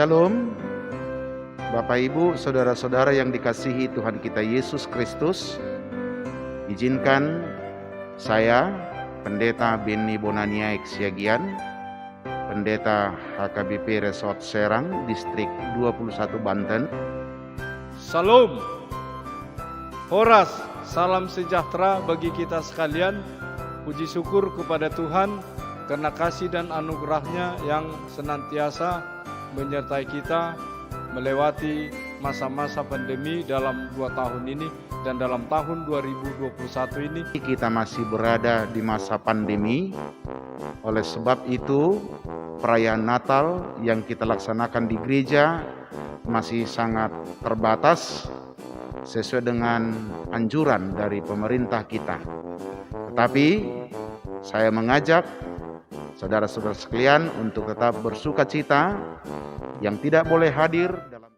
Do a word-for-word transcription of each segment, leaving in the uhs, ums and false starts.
Shalom, Bapak, Ibu, saudara-saudara yang dikasihi Tuhan kita Yesus Kristus. Izinkan saya, Pendeta Benny Bonaniaek Siagian, Pendeta H K B P Resort Serang, Distrik dua puluh satu Banten. Shalom. Horas, salam sejahtera bagi kita sekalian. Puji syukur kepada Tuhan karena kasih dan anugerah-Nya yang senantiasa menyertai kita melewati masa-masa pandemi dalam dua tahun ini dan dalam tahun dua ribu dua puluh satu ini. Kita masih berada di masa pandemi. Oleh sebab itu, perayaan Natal yang kita laksanakan di gereja masih sangat terbatas sesuai dengan anjuran dari pemerintah kita. Tetapi, saya mengajak saudara-saudara sekalian untuk tetap bersukacita. Yang tidak boleh hadir dalam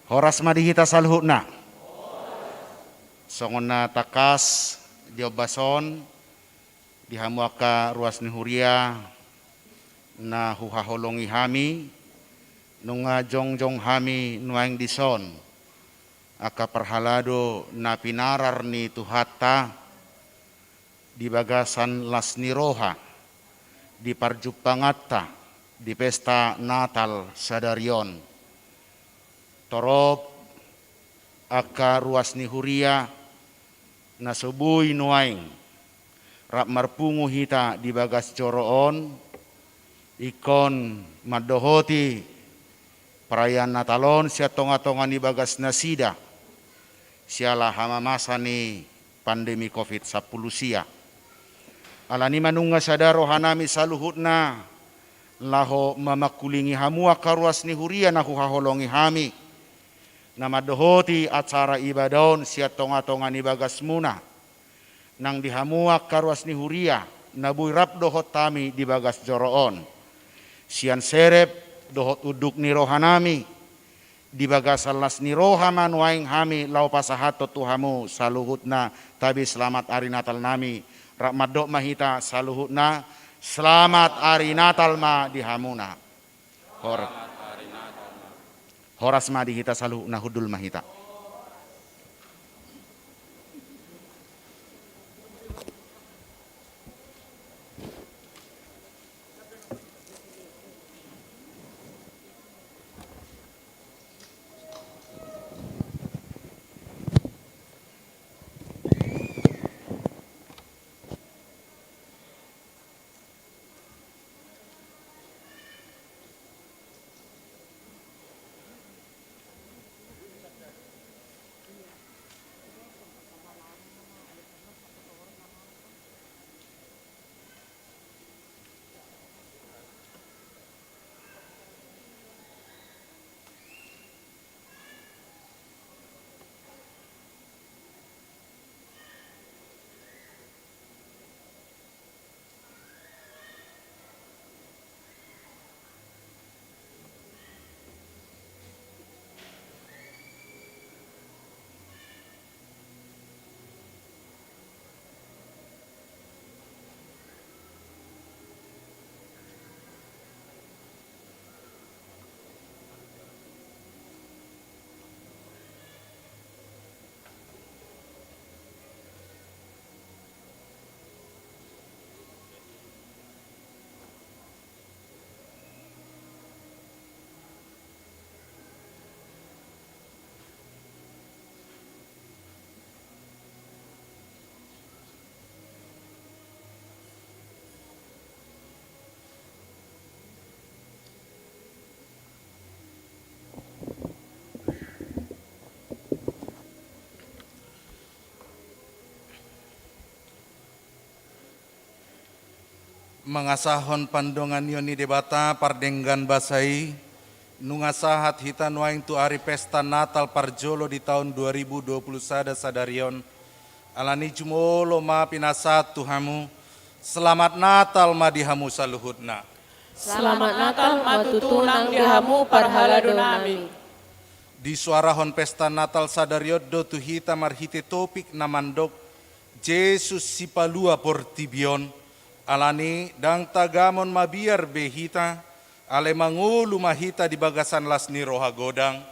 Horas ma di hita saluhutna. Songon na tangkas di ombas on, di hamu angka ruas ni huria na huhaholongi hami, nunga jongjong hami nuaeng dison, angka parhalado na pinarar ni Tuhanta, di bagasan las ni roha, di parjumpanganta di pesta Natal sadari on. Torop angka ruas ni huria na so boi nuaeng rap marpungu hita di bagas joro on, ingkon mandohoti perayaan Natal on sian tonga-tonga ni bagas nasida, siala hamamasa ni pandemi covid sampulu sia. Alani i ma nunga sada rohanami saluhutna laho mamangkulingi hamu angka ruas ni huria na huhaholongi hami, na mandohoti acara ibadah on sian tonga-tonga ni bagasmuna. Nang di hamu angka ruas ni huria na boi rap dohot hami di bagas joro on, sian serep dohot unduk ni rohanami, di bagasan las ni roha ma nuaeng hami laho pasahathon tu hamu saluhutna tabe selamat ari Natal nami. Rap mandok ma hita saluhutna, selamat ari Natal ma di hamuna. Hor-, horas ma di hita saluhutna, hundul ma hita. Mangasahon pandonganion ni Debata pardenggan basa i, nunga sahat hita nuaeng tu ari pesta Natal parjolo di taon dua ribu dua puluh sada sadari on. Alani i jumolo ma pinasahat tu hamu, selamat Natal ma di hamu saluhutna. Selamat Natal ma tutu nang di hamu parhaladonami. Disuarahon pesta Natal sadari on do tu hita marhite topik na mandok Jesus Sipalua portibi on. Alani i ndang tagamon mabiar be hita, alai mangolu ma hita di bagasan las ni roha godang.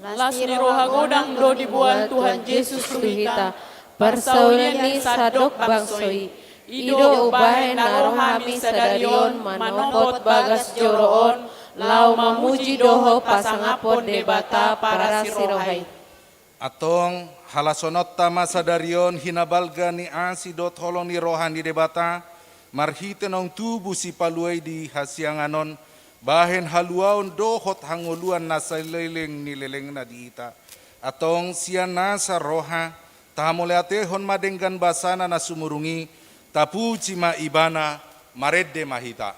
Las ni roha godang do diboan Tuhan Jesus tu hita, parsaulian ni sandok bangso i. I do umbahen na ro hami sadari on manopot bagas joro on, laho mamuji dohot pasangaphon Debata parasi roha i. Antong, halashononta ma sadari on hinabalga ni asi dohot holong ni roha ni Debata, marhite naung tubu Sipalua i di hasiangan on, bahen haluaon dohot hangoluan na saleleng ni lelengna di hita. Antong sian nasa roha, tahamauliatehon ma denggan basana na sumurung i, tapuji ma Ibana, marende ma hita.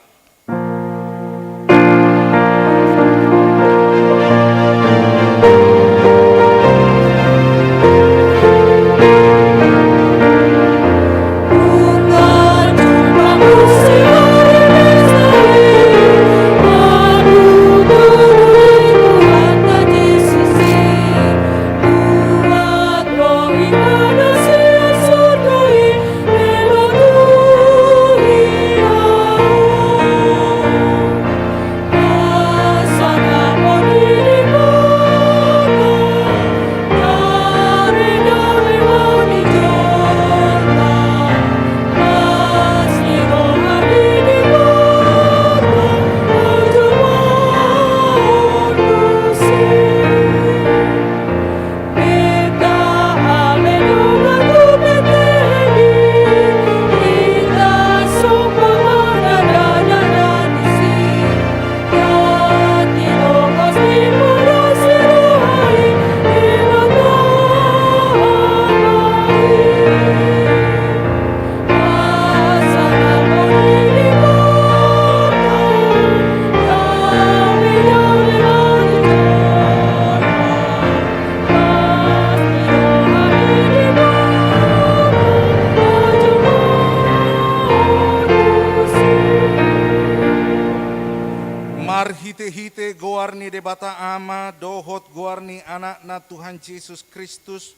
Marhitehite goar ni Debata Ama, dohot goar ni Anakna Tuhan Jesus Kristus,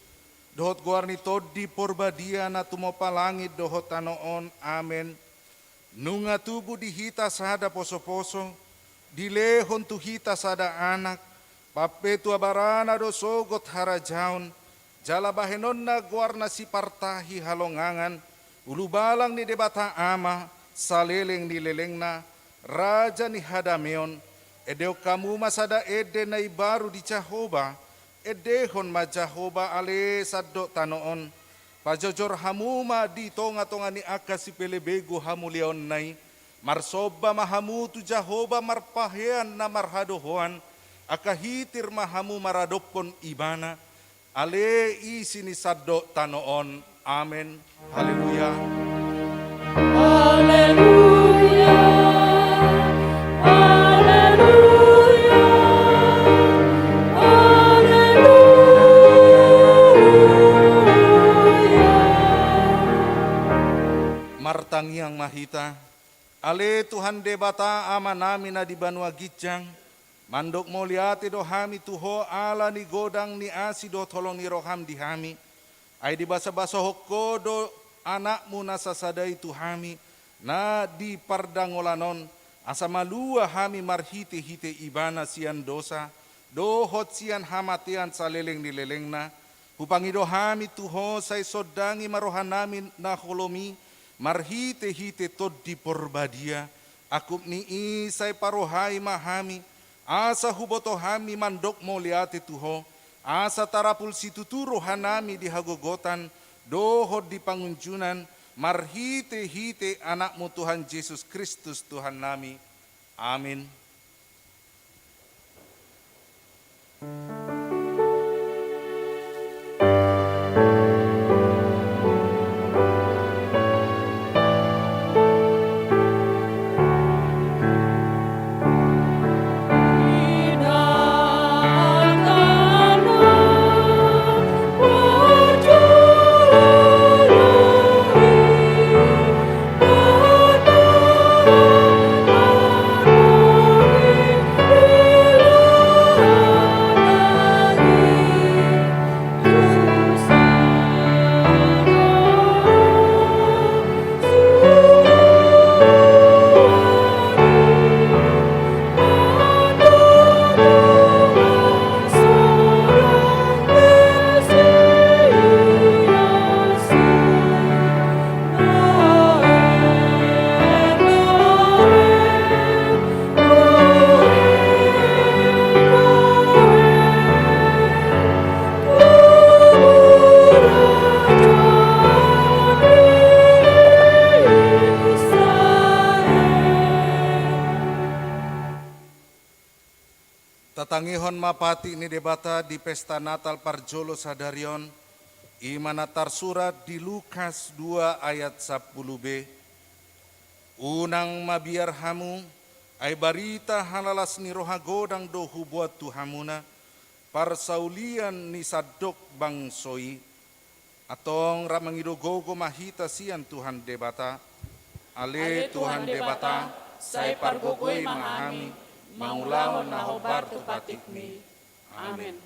dohot goar ni Tondi Porbadia na tumompa langit dohot tano on. Amen. Nunga tubu di hita sada posoposo, dilehon tu hita sada Anak, pampetua barana do sogot harajaon, jala bahenonna goarna sipartahi halongangan, ulubalang ni Debata Ama, saleleng ni lelengna, Raja ni hadameon. Endehon hamu ma sada ende na imbaru di Jahowa, endehon ma Jahowa ale sandok tano on. Pajojor hamu ma di tongatonga ni angka sipelebegu hamuliaonna i. Marsomba ma hamu tu Jahowa marpahean na marhadohoan, angka hitir ma hamu maradophon Ibana, ale isi ni sandok tano on. Amen. Haleluya. Haleluya. Haleluya. Haleluya. Martangiang ma hita. Ale Tuhan Debata Amanami na di banua ginjang, mandok mauliate do hami tu Ho ala ni godang ni asi dohot holong ni roham di hami. Ai dibasabasahon Ho do Anakmu na sasada i tu hami, na di pardangolan on, asa malua hami marhitehite Ibana sian dosa, dohot sian hamatean saleleng ni lelengna. Hupangido hami tu Ho, sai sondangi ma rohanami na holom i, marhitehite Tondi Porbadia. Angkup ni i sai parohai ma hami, asa huboto hami mandok mauliate tu Ho, asa tarapul situtu rohanami di hagogotan, dohot di pangunjunan, marhitehite Anakmu Tuhan Jesus Kristus Tuhannami. Amin. ma patik ni Debata di pesta Natal parjolo sadari on, i ma na tarsurat di Lukas dua ayat sampulu B. Unang mabiar hamu, ai barita halalas ni roha godang do huboan tu hamuna, parsaulian ni sandok bangso i. Antong rap mangido gogo ma hita sian Tuhan Debata. Ale Tuhan Debata, sai pargogoi ma hami, mangulahon na hombar tu patikmi. Amen.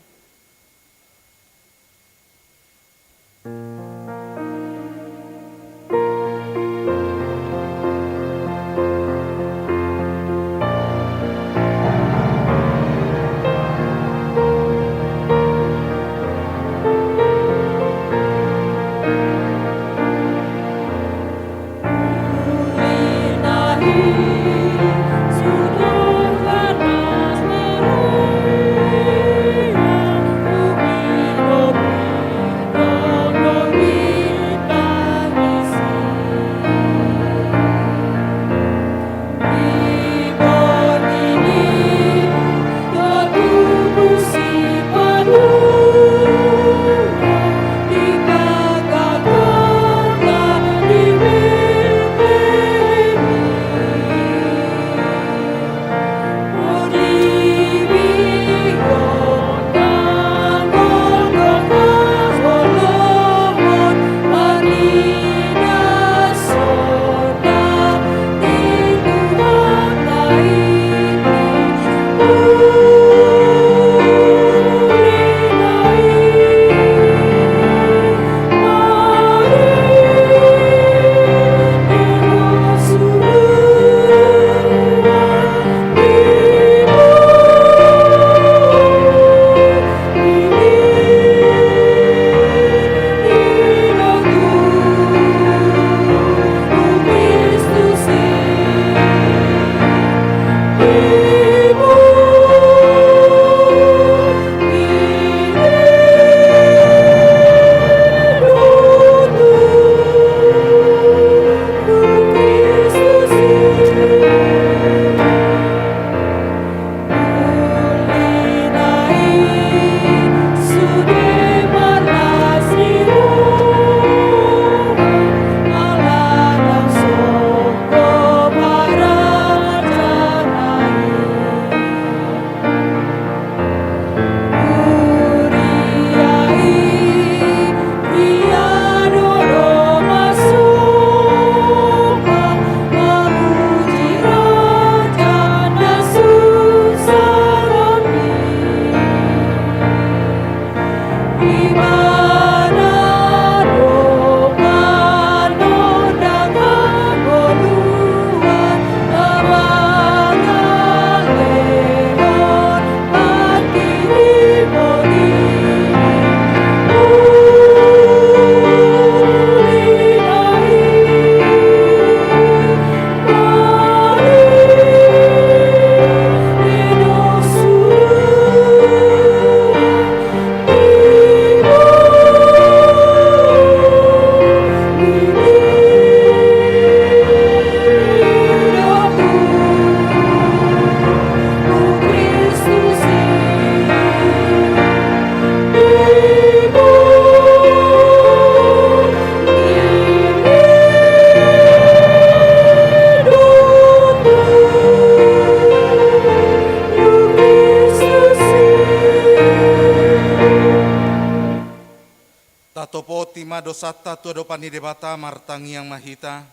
Tatopoti ma dosanta tu adopan ni Debata, martangiang ma hita.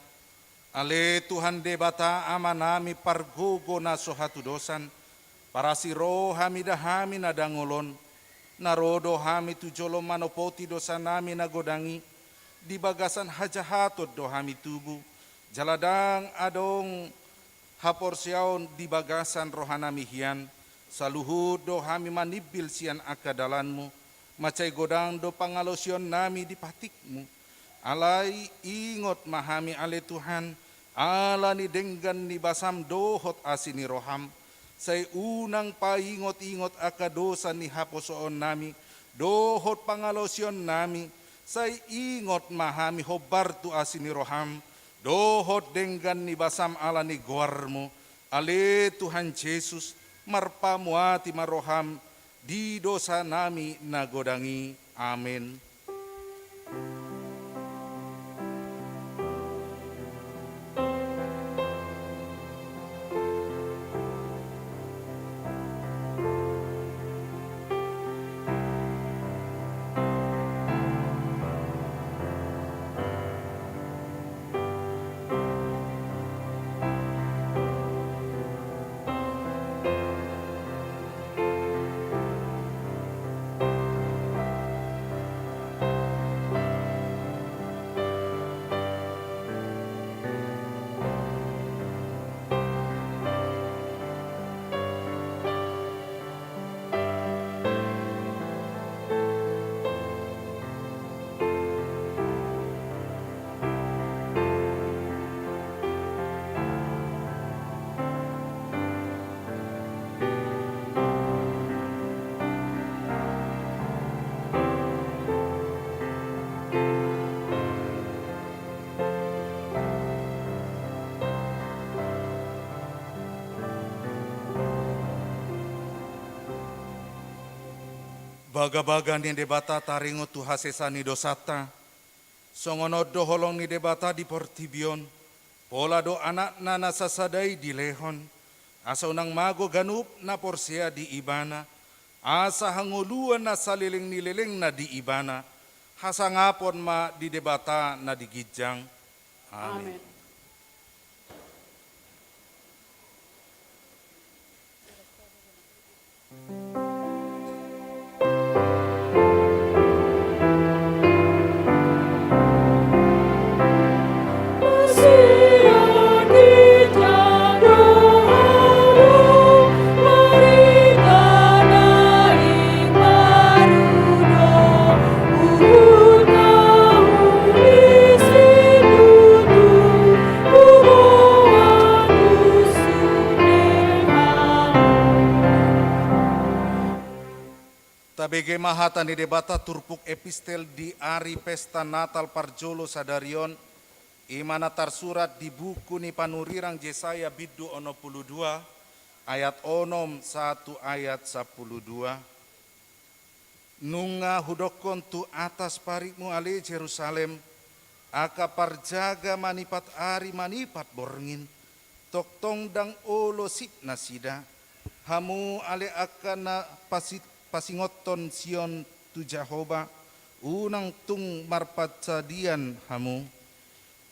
Ale Tuhan Debata, Amanami pargogo na so hatudosan, parasi roha mida hami na dangol on, na ro do hami tu jolom manopoti dosanami na godang i, di bagasan hajahaton do hami tubu, jala ndang adong haporseaon di bagasan rohanami hian, saluhut do hami manimbil sian angka dalanmu, mansai godang do pangalaosionnami di patikmu. Alai ingot ma hami ale Tuhan, ala ni denggan ni basam dohot asi ni roham, sai unang paingot-ingot angka dosa ni haposoonnami, dohot pangalaosionnami, sai ingot ma hami hombar tu asi ni roham, dohot denggan ni basam ala ni goarmu, ale Tuhan Jesus, marpamuati ma roham, di dosanami na godang i. Amen. Bagabaga ni Debata taringot tu hasesaan ni dosanta, songon on do holong ni Debata di portibi on, pola do Anakna na sasada i dilehon, asa unang mago ganup na porsea di Ibana, asa hangoluan na saleleng ni lelengna di Ibana. Hasangapon ma di Debata na di ginjang. Amen. Amen. Tabege ma hata ni Debata turpuk epistel di ari pesta Natal parjolo sadari on, i ma na tarsurat di buku ni panurirang Jesaya bindu onom pulu dua, ayat onom sahat tu ayat sampulu dua. Nunga hudokkon tu atas paritmu ale Jerusalem, angka parjaga manipat ari manipat borngin, tongtong ndang olo sip nasida. Hamu ale angka na pasi-, pasingothon Sion tu Jahowa, unang tung marpansadian hamu.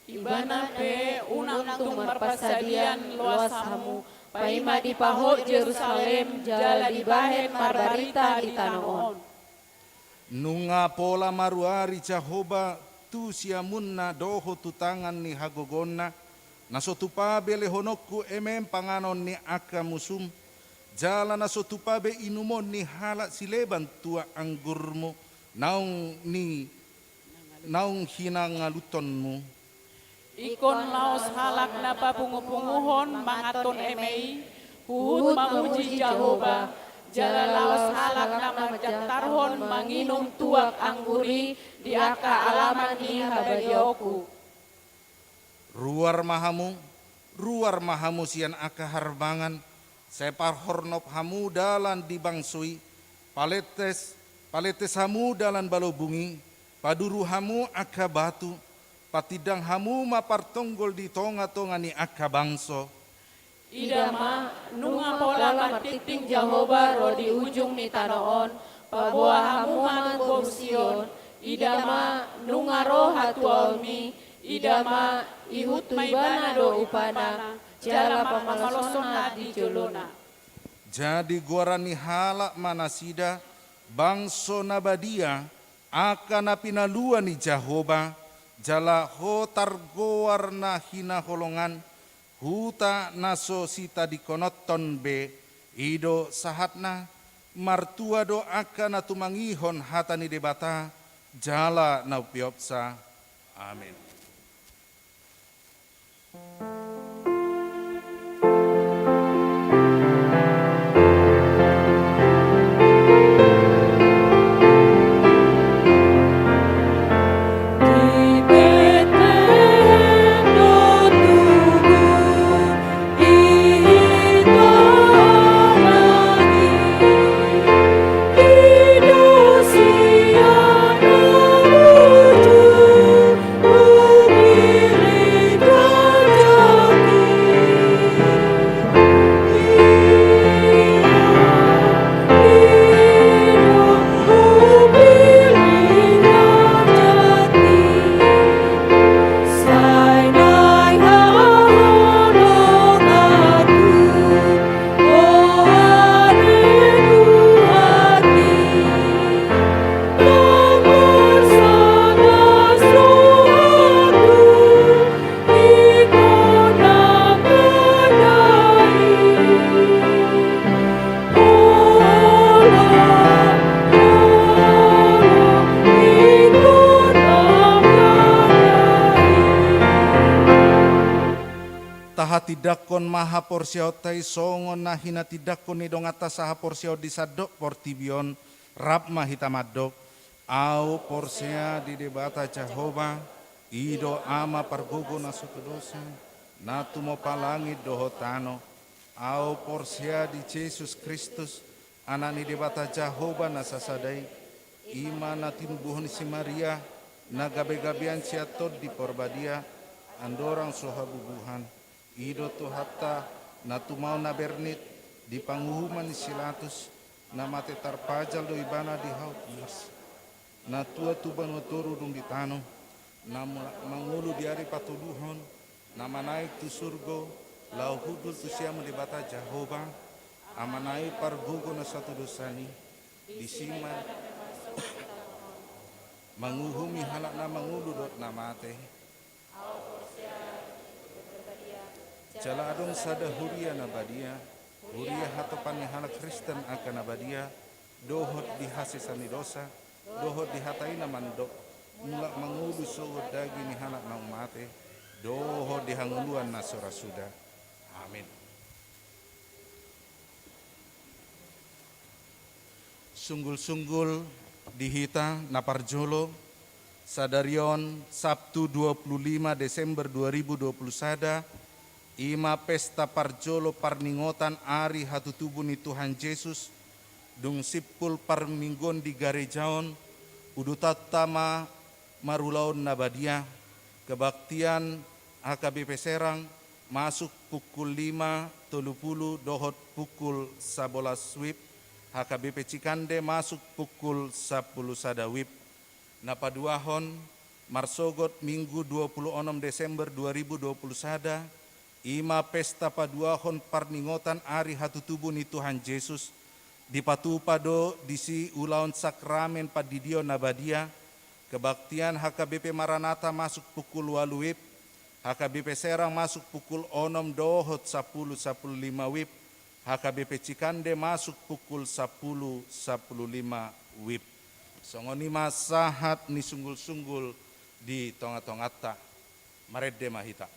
Ibana pe unang tung marpansadian loas hamu, paima dipahot Jerusalem jala dibahen marbarita di tano on. Nunga pola maruari Jahowa tu siamunna dohot tu tangan ni hagogoonna, na so tupa be lehononku emem panganon ni angka musum, jala na so tupa be inumon ni halak sileban tuak anggurmu, naung ni, naung hinangalutonmu. Ingkon laos halak na papungupunguhon manganhon eme i, huhut mamuji Jahowa, jala laos halak na manjantarhon manginum tuak anggur i di angka alaman ni habadiaonku. Ruar ma hamu, ruar ma hamu sian angka harbangan, sai parhornop hamu dalan di bangso i, palentes, palentes hamu dalan balobung i, paduru hamu angka batu, patindang hamu ma partonggol di tongatonga ni angka bangso. Ida ma, nunga pola martingting Jahowa ro di ujung ni tano on, paboa hamu ma tu boru Sion. Ida ma, nunga ro hatuaonmi. Ida ma, ihut ma ibana do upana, jala pamalosonna di jolona. Jadi goaran ni halak ma nasida, bangso na badia, angka na pinalua ni Jahowa, jala hotar goar na hinaholongan, huta na so sitadingkononhon be. I do sahatna. Martua do angka na tumangihon hata ni Debata jala na umpeopsa. Amen. Tindanghon ma haporseaonta i songon na hinatindangkon ni donganta sahaporseaon di sandok portibi on, rap ma hita mandok: Ahu porsea di Debata Jahowa, i do Ama pargogo na sotodosa, na tumompa langit dohot tano. Ahu porsea di Jesus Kristus, Anak ni Debata Jahowa na sasada i, i ma na tinubuhon ni si Maria, na gabegabean sian Tondi Porbadia, andorang so habubuhan. I do Tuhanta, na tumao na bernit di panguhuman ni si Pilatus, na mate tarpajal do Ibana di hau Mars, na tua tu banua toru dung ditano, na mulak mangolu di ari patoluhon, na manaek tu surgo, laho hundul tu siamun Debata Jahowa, Amana i pargogo na sotodosa i, disi ma manguhumi halak na mangolu dohot na mate. Jala adong sada huria na badia, huria hatopan ni halak Kristen angka na badia, dohot di hasesaan ni dosa, dohot di hata i na mandok: Mulak mangolu sogot daging ni halak naung mate, dohot di hangoluan na so ra suda. Amin. Sunggul-sunggul di hita na parjolo, sadari on Sabtu dua puluh lima Desember dua ribu dua puluh sada, i ma pesta parjolo parningotan ari hatutubu ni Tuhan Jesus, dung simpul parmingguon di gareja on, udutanta ma marulaon na badia, kebaktian H K B P Serang masuk pukul lima tolu pulu dohot pukul sabolas wib, H K B P Cikande masuk pukul sampulu sada wib. Na paduahon, marsogot Minggu dua puluh onom Desember dua ribu dua puluh sada, i ma pesta paduahon parningotan ari hatutubu ni Tuhan Jesus, dipatupa do disi ulaon sakramen pandidion na badia, kebaktian H K B P Maranatha masuk pukul ualu wib, H K B P Serang masuk pukul onom dohot sampulu sampulu lima wib, H K B P Cikande masuk pukul sampulu sampulu lima wib. Songon i ma sahat ni sunggul-sunggul di tonga-tonganta. Marende ma hita.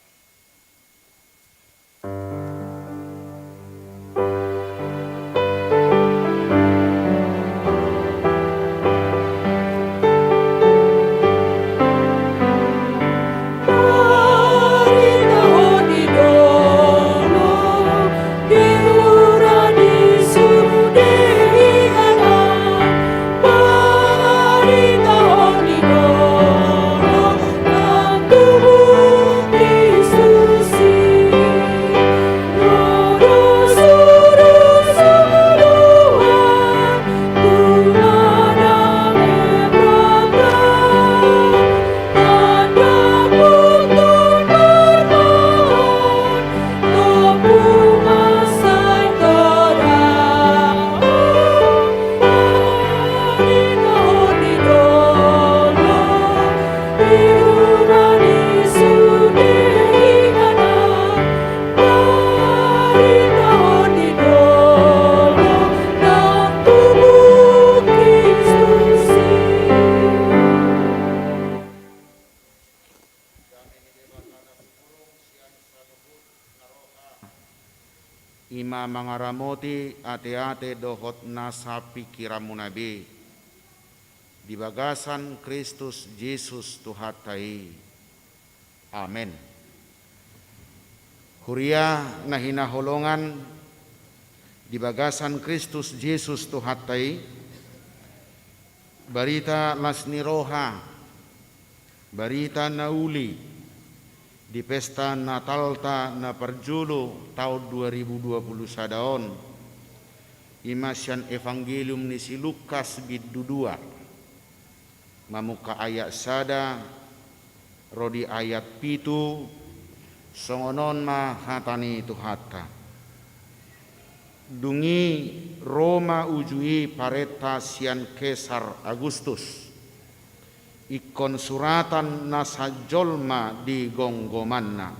I ma mangaramoti ateate dohot nasa pingkiranmuna be di bagasan Kristus Jesus Tuhanta i. Amen. Huria na hinaholongan di bagasan Kristus Jesus Tuhanta i, barita las ni roha, barita na uli di pesta Natalta na parjolo taon dua ribu dua puluh sada on, i ma sian Evangelium ni si Lukas bindu dua, mamungka ayat sada ro di ayat pitu. Songon on ma hata ni Tuhanta. Dung i ro ma uju i parenta sian Kesar Agustus, ingkon suratan nasa jolma di gomgomanna.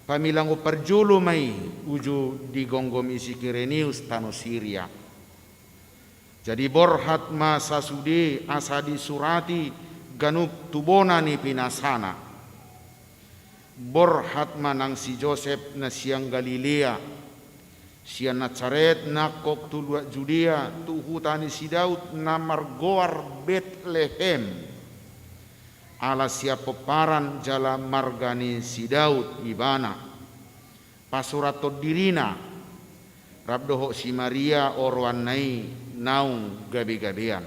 Pamilangon parjolo ma i uju di gomgomi si Kirenius tano Siria. Jadi borhat ma sasude asa disurati ganup tu bona ni pinasana. Borhat ma nang si Josep na sian Galilea, sian Nasaret nangkok tu luat Judea, tu huta ni si Daud na margoar Betlehem, ala sian pomparan jala marga ni si Daud ibana. Pasurathon dirina rap dohot si Maria oroanna i naung gabegabean.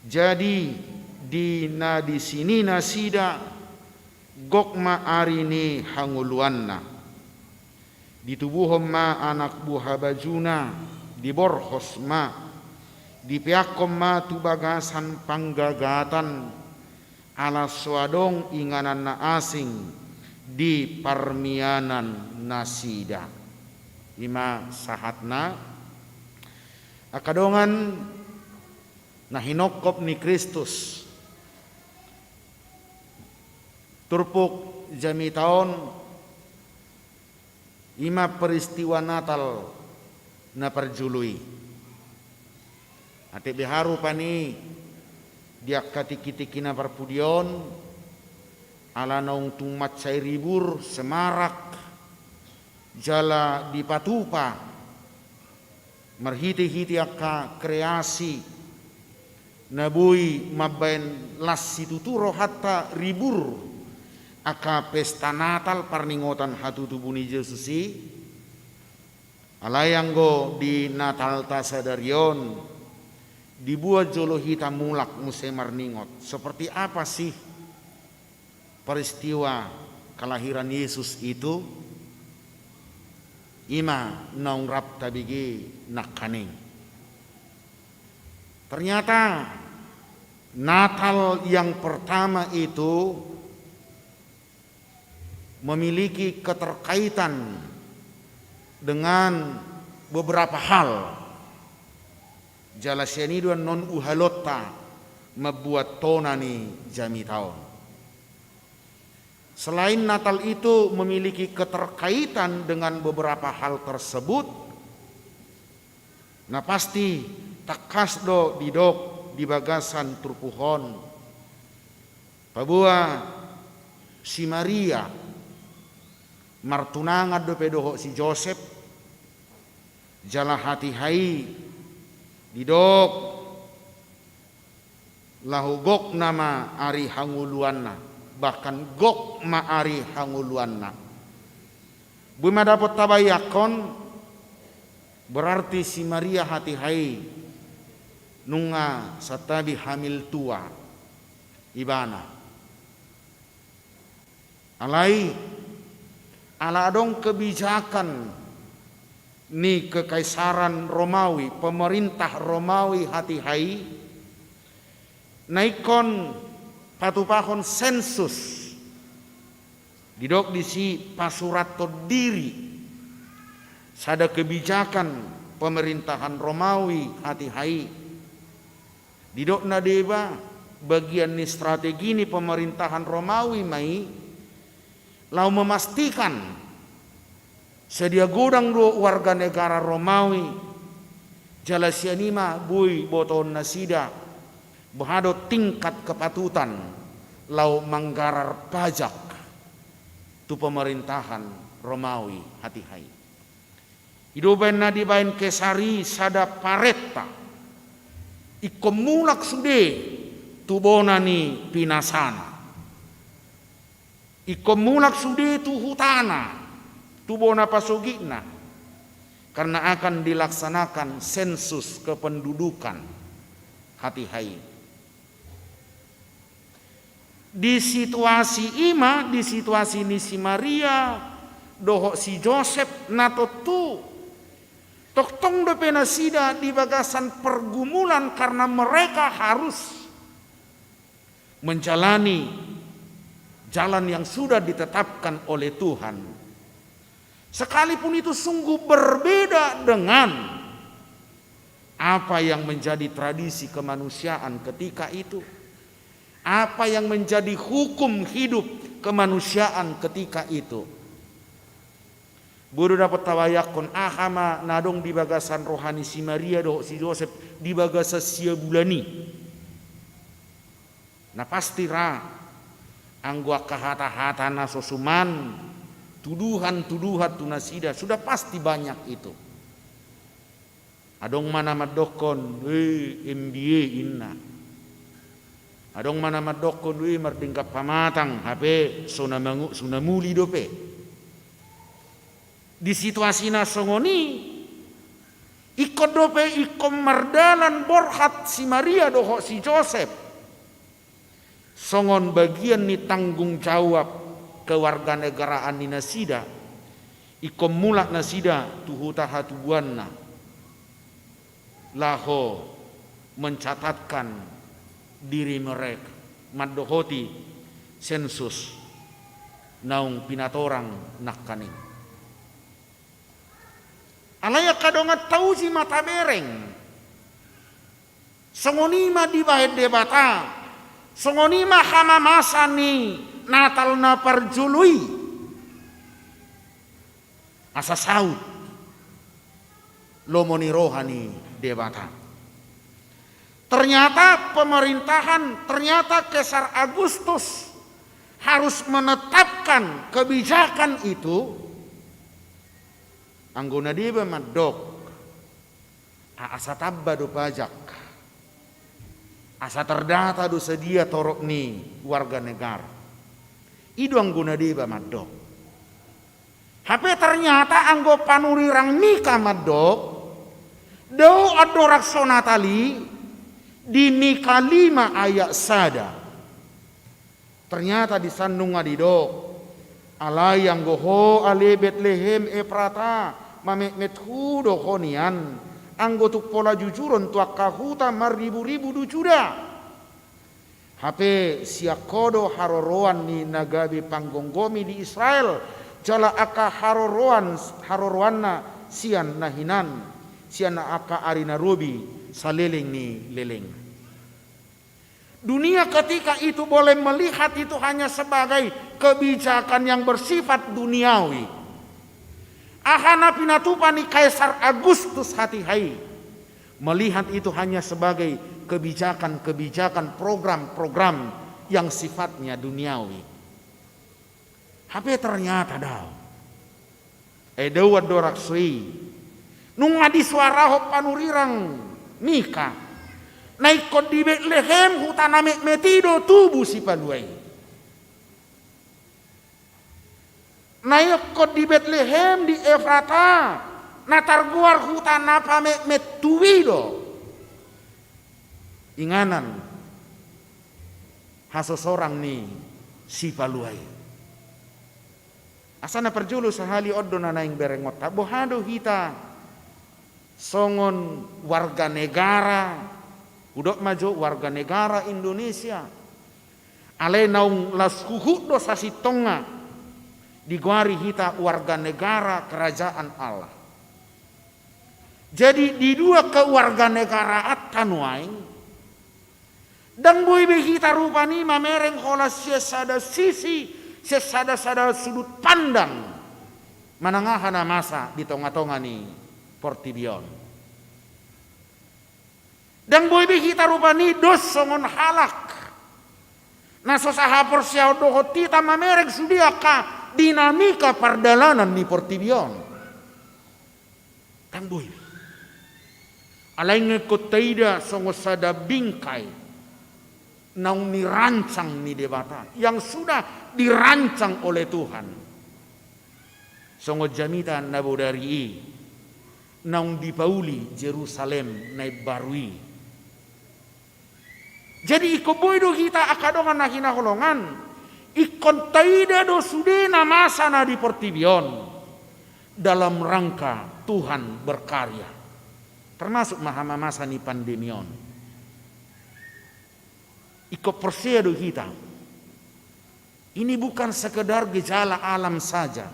Jadi di na disi ni nasida, gok ma ari ni hangoluanna. Ditubuhon ma anak buha bajuna, diborhos ma, dipeakkon ma tu bagasan panggagatan, ala so adong inganan na asing di parmianan nasida. I ma sahatna. Angka dongan na hinongkop ni Kristus, turpuk jamita on i ma peristiwa Natal na parjolo i. Ate beha rupani di angka tingkitingki na parpudi on, ala naung tung mansai ribur, semarak, jala dipatupa marhitehite angka kreasi na boi mambahen las situtu rohanta, ribur angka pesta Natal, parningotan hatutubu ni Jesus i. Alai anggo di Natalta sadari on, dibuat jolo hita mulak muse marningot, seperti apa sih peristiwa kelahiran Yesus itu? I ma naung rap tabege nangkaning. Ternyata Natal yang pertama itu memiliki keterkaitan dengan beberapa hal. Jala sian i do annon uhalonta mambuat tona ni jamita on. Selain Natal itu memiliki keterkaitan dengan beberapa hal tersebut, na pasti tangkas do didok di bagasan turpuk on, paboa si Maria martunangan dope dohot si Josep, jala hatiha i didok laho gok nama ari hangoluanna, bahkan gok ma ari hangoluanna. Boi ma dapot tabayangkon, berarti si Maria hatiha i nunga santabi hamil tua ibana. Alai, ala adong kebijakan ni Kekaisaran Romawi, pemerintah Romawi hatiha i, na ingkon patupahon sensus. Didok disi pasurathon diri, sada kebijakan pemerintahan Romawi hatiha i. Didok na deba, bagian ni strategi ni pemerintahan Romawi ma i, laho memastikan sadia godang do warga negara Romawi, jala sian i ma boi botoon nasida boha do tingkat kepatutan laho manggarar pajak tu pemerintahan Romawi hatiha i. I do umbahen na dibahen Kesar i sada parenta, ingkon mulak sude tu bona ni pinasana. Ingkon mulak sude tu hutana, tu bona pasogitna, karena akan dilaksanakan sensus kependudukan hatiha i. Di situasi i ma, di situasi ni si Maria dohot si Josep, na tontu tongtong dope nasida di bagasan pergumulan karena mereka harus menjalani jalan yang sudah ditetapkan oleh Tuhan. Sekalipun itu sungguh berbeda dengan apa yang menjadi tradisi kemanusiaan ketika itu, apa yang menjadi hukum hidup kemanusiaan ketika itu. Boi do dapot tabayangkon aha ma na adong di bagasan roha ni si Maria dohot si Josep di bagasan sia bulan i. Na pasti ra Anggo angka hata-hata na so suman, tuduhan-tuduhan tu nasida, sudah pasti banyak itu. Adong ma na mandokkon, "Eh, M B A," inna. Adong ma na mandokkon, "Eh, mardenggan pamatang, hape so na mangu-, so na muli dope." Di situasi na songon i, ingkon dope, ingkon mardalan borhat si Maria dohot si Josep songon bagian ni tanggung jawab kewarganegaraan ni nasida, ingkon mulak nasida tu huta hatubuanna laho mencatatkan diri mereka, mandohoti sensus naung pinatorang nangkaning. Alai angka dongan, tauji ma tabereng. Songon i ma dibahen Debata. Songon i ma hamamasa ni Natal na parjolo i. Asa saut lomo ni roha ni Debata. Ternyata pemerintahan, ternyata Kaisar Agustus harus menetapkan kebijakan itu. Anggo na deba mandok, a-, asa tamba do pajak, asa terdata do sadia torop ni warga negara. I do anggo na deba mandok. Hape ternyata anggo panurirang Mika mandok, dao andorang so Natal i, di Mika lima ayat sada. Ternyata di san nunga didok, "Alai anggo ho ale Betlehem Efrata, mametmet hu do ho nian, anggo tung pola jujuron tu angka huta marriburibu do Juda. Hape sian ho do haroroan ni na gabe panggomgomi di Israel, jala angka haroroan, haroroanna sian na hinan, sian angka ari na robi saleleng ni leleng." Dunia ketika itu boleh melihat itu hanya sebagai kebijakan yang bersifat duniawi. Aha na pinatupa ni Kaisar Agustus hatiha i, melihat itu hanya sebagai kebijakan-kebijakan, program-program yang sifatnya duniawi. Hape ternyata dao. Eh, dao andorang so i. Nunga disuarahon panurirang Mika, na ingkon di Betlehem, huta na metmet i do tubu Sipalua i. Na ingkon di Betlehem, di Efrata, na targoar huta na pametmet tubu i do inganan hasosorang ni Sipalua i. Asa na parjolo sahali on do na naeng berengonta, boha do hita songon warga negara, hudok ma jo warga negara Indonesia. Alai naung las huhut do sasintongna digoari hita warga negara kerajaan Allah. Jadi di dua kewarganegaraanta nuaeng, ndang boi be hita rupani mamereng holan sian sada sisi, sian sada-sada sudut pandang manang aha na masa di tonga-tonga ni portibi on. Ndang boi be hita rupani dos songon halak na so sahaporseaon dohot hita mamereng sude angka dinamika pardalanan ni portibi on. Ndang boi be. Alai nunga ingkon taida songon sada bingkai naung nirancang ni Debata, yang sudah dirancang oleh Tuhan. Songon jamita na bodari i, naung dipauli Jerusalem na imbaru i. Jadi ingkon boi do hita angka dongan na hinaholongan, ingkon taida do sude na masa na di portibi on dalam rangka Tuhan berkarya. Termasuk ma hamamasa ni pandemi on. Ingkon porsea do hita. Ini bukan sekedar gejala alam saja.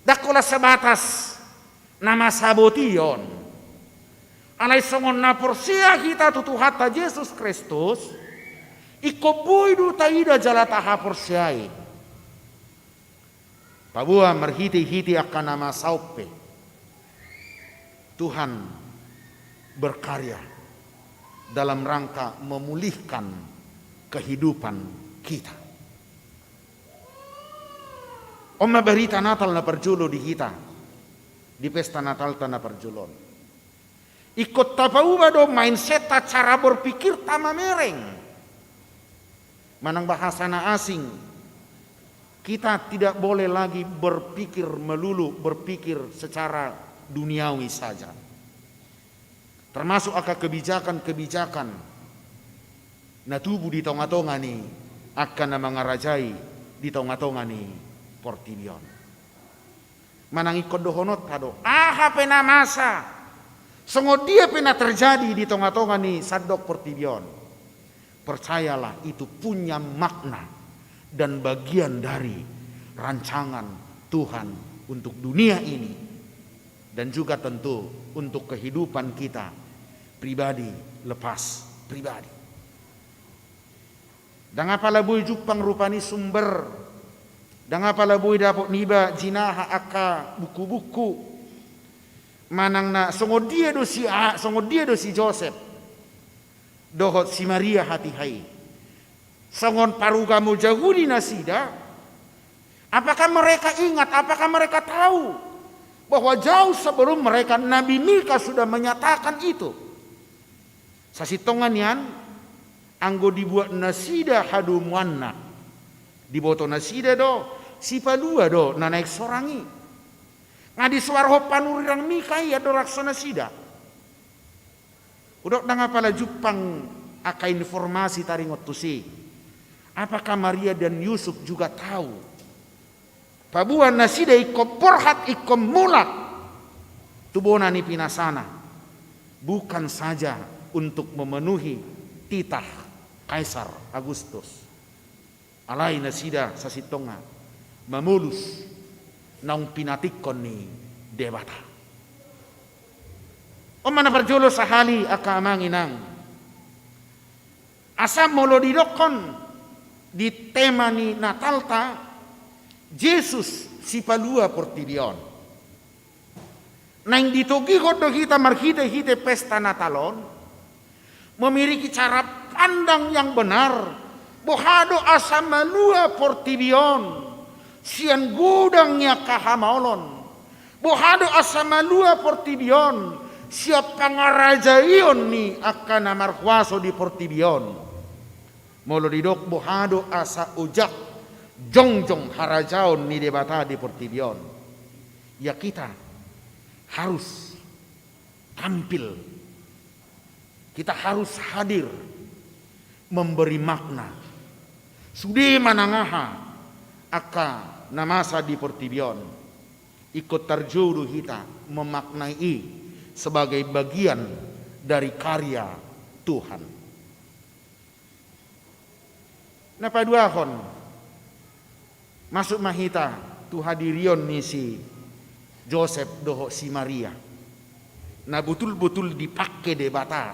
Ndang holan sebatas na masa boti on. Alai songon na porsea hita tu Tuhanta Jesus Kristus, ingkon boi do taida jala tahaporseai. Paboa marhite-hite angka na masa on pe, Tuhan berkarya dalam rangka memulihkan kehidupan kita. On ma barita Natal na parjolo di hita, di pesta Natalta na parjolo on. Ingkon tapauba do mindsetta, cara berpikirta mamereng. Manang bahasa na asing, kita tidak boleh lagi berpikir melulu berpikir secara duniawi saja. Termasuk angka kebijakan-kebijakan na tubu di tonga-tonga ni angka na mangarajai di tonga-tonga ni portibi on. Manang ingkon dohononta do, aha pe na masa, songon dia pe na terjadi di tonga-tonga ni sandok portibi on, percayalah, itu punya makna dan bagian dari rancangan Tuhan untuk dunia ini, dan juga tentu untuk kehidupan kita pribadi lepas pribadi. Ndang apala boi jumpang rupani sumber, ndang apala boi dapot niba jinaha angka buku-buku, manang na songon dia do si, a, songon dia do si Josep dohot si Maria hatiha i. Songon parugamo Jahudi nasida, apakah mereka ingat, apakah mereka tahu bahwa jauh sebelum mereka, Nabi Mika sudah menyatakan itu? Sasintongna nian, anggo dibuat nasida hadomuanna, diboto nasida do, sipalua do na naeng sorang i. Nga disoarhon panurirang Mika i andorang so nasida. Hudok ndang apala jumpang angka informasi taringot tusi. Apakah Maria dan Yusuf juga tahu? Paboa nasida ingkon borhat, ingkon mulak tu bona ni pinasana, bukan saja untuk memenuhi titah Kaisar Agustus. Alai nasida sasintongna mamolus naung pinatikkon ni Debata. On ma na parjolo sahali angka amang inang. Asa molo didokkon di tema ni Natalta, Jesus sipalua portibi on. Naeng ditogihon do hita marhite-hite pesta Natal on, memiliki cara pandang yang benar, boha do asa malua portibi on sian godang ni angka hamaolon, boha do asa malua portibi on sian pangarajaion ni angka na marhuaso di portibi on. Molo didok boha do asa ojak jongjong harajaon ni Debata di portibi on, ya kita harus tampil, kita harus hadir memberi makna. Sude manang aha angka na masa di portibi on, ingkon tarjou do hita memaknai i sebagai bagian dari karya Tuhan. Na paduahon, masuk ma hita tu hadirion ni si Josep dohot si Maria, na botul-botul dipangke Debata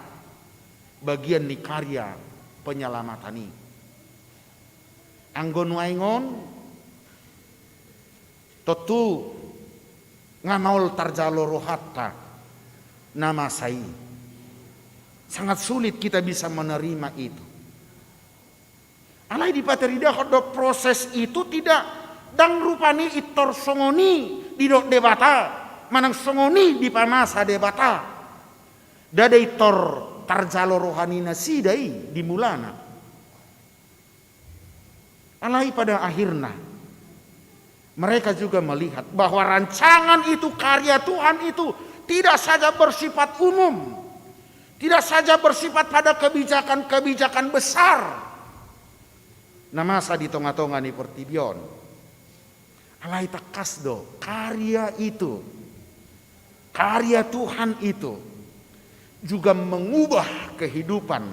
bagian ni karya penyelamatan i. Anggo nuaeng on, tontu nga maol tarjalo rohanta na masa i. Sangat sulit kita bisa menerima itu. Alai dipataridahon do proses itu tidak, ndang rupani intor songon i didok Debata, manang songon i dipamasa Debata. Ndada intor tarjalo roha ni nasida i di mulana. Alai pada akhirna, mereka juga melihat bahwa rancangan itu, karya Tuhan itu, tidak saja bersifat umum, tidak saja bersifat pada kebijakan-kebijakan besar na masa di tonga-tonga ni portibi on. Alai tangkas do, karya itu, karya Tuhan itu juga mengubah kehidupan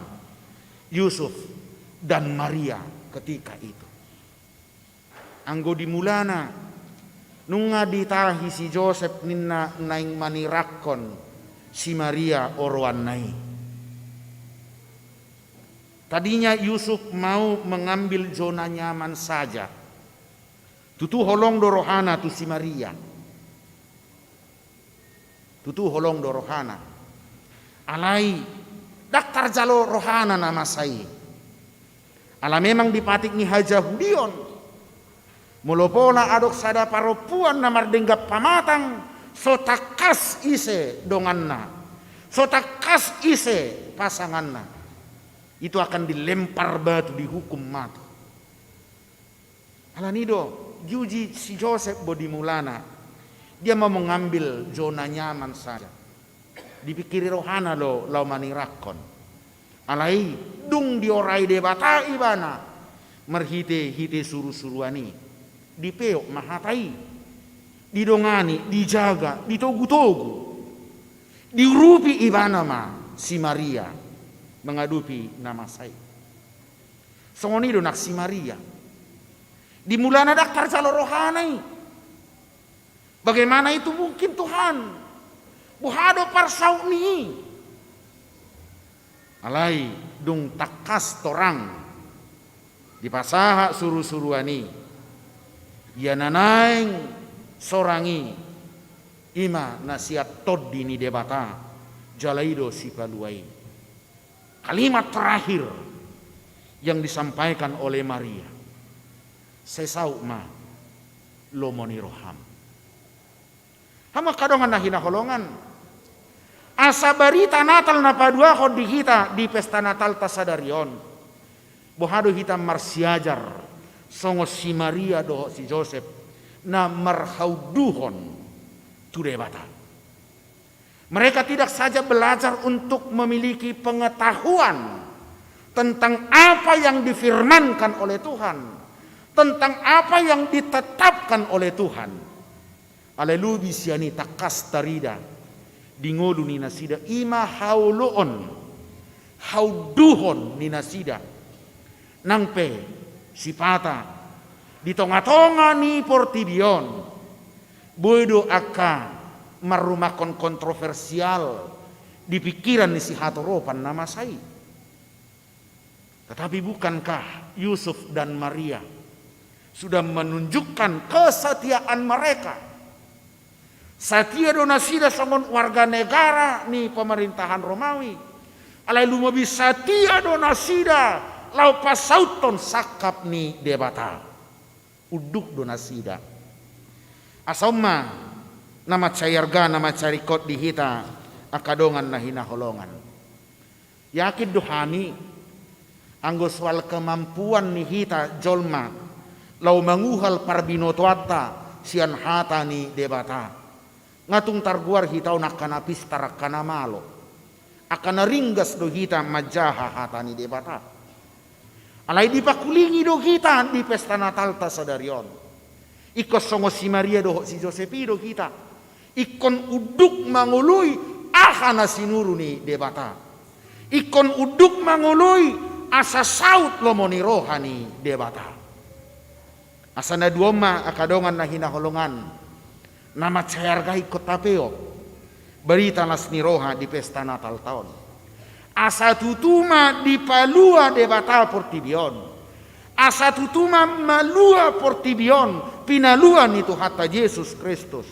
Yusuf dan Maria ketika itu. Anggo di mulana, nunga ditahi si Josep ninna naeng manirakkon si Maria oroanna i. Tadinya Yusuf mau mengambil zona nyaman saja. Tutu holong do rohana tu si Maria. Tutu holong do rohana. Alai ndang tarjalo rohana na masa i. Ala memang di patik ni hajahudion, molo pola adong sada parompuan na mardenggan pamatang, so tangkas ise donganna, so tangkas ise pasanganna, itu akan dilempar batu, dihukum mati. Alani do, diuji si Josep do di mulana. Dia mau mengambil zona nyaman saja. Dipikiri rohana do laho manirangkon. Alai dung diorai Debata ibana marhite-hite suru-suruan i. Dipeop ma hata i. Didongani, dijaga, ditogu-togu. Diurupi ibana ma si Maria mangadopi na masa i. Songon i do nang si Maria. Di mulana ndang tarjalo rohana i. Bagaimana itu mungkin, Tuhan? Boha do parsaut ni i? Alai dung tangkas torang dipasahat suru-suruan i, ia na naeng sorang i, i ma na sian Tondi ni Debata, jala i do Sipalua i. Kalimat terakhir yang disampaikan oleh Maria, "Sai saut ma lomo ni roham." Hamu angka dongan na hinaholongan, asa barita Natal na paduahon di hita di pesta Natalta sadari on, boha do hita marsiajar songon si Maria dohot si Josep na marhaunduhon tu Debata. Mereka tidak saja belajar untuk memiliki pengetahuan tentang apa yang difirmankan oleh Tuhan, tentang apa yang ditetapkan oleh Tuhan. Alai lobi sian i tangkas tarida di ngolu ni nasida, i ma haoloon, haunduhon ni nasida. Nang pe sipata di tonga-tonga ni portibi on, boi do angka marrumangkon kontroversial di pingkiran ni sihatoropan na masa i. Tetapi bukankah Yusuf dan Maria sudah menunjukkan kesetiaan mereka? Satia do nasida songon warga negara ni pemerintahan Romawi. Alai lumobi satia do nasida laho pasauthon sangkap ni Debata. Unduk do nasida. Asa on ma na mansai arga, na mansai ringkot di hita angka dongan na hinaholongan. Yakin do hami, anggo soal kemampuan ni hita jolma laho manguhal parbinotoanta sian hata ni Debata, nga tung targoar hita on angka na pistar, angka na malo, angka na ringgas do hita manjaha hata ni Debata. Alai dipangkulingi do hita di pesta Natalta sadari on. Ingkon songon si Maria dohot si Josep i do hita. Ingkon unduk mangoloi aha na sinuru ni Debata. Ingkon unduk mangoloi asa saut lomo ni roha ni Debata. Asa na dua on ma angka dongan na hinaholongan, na mansai arga ingkon tapeop barita las ni roha di pesta Natalta on. Asa tutu ma dipalua Debata portibi on. Asa tutu ma malua portibi on pinalua ni Tuhanta Jesus Kristus.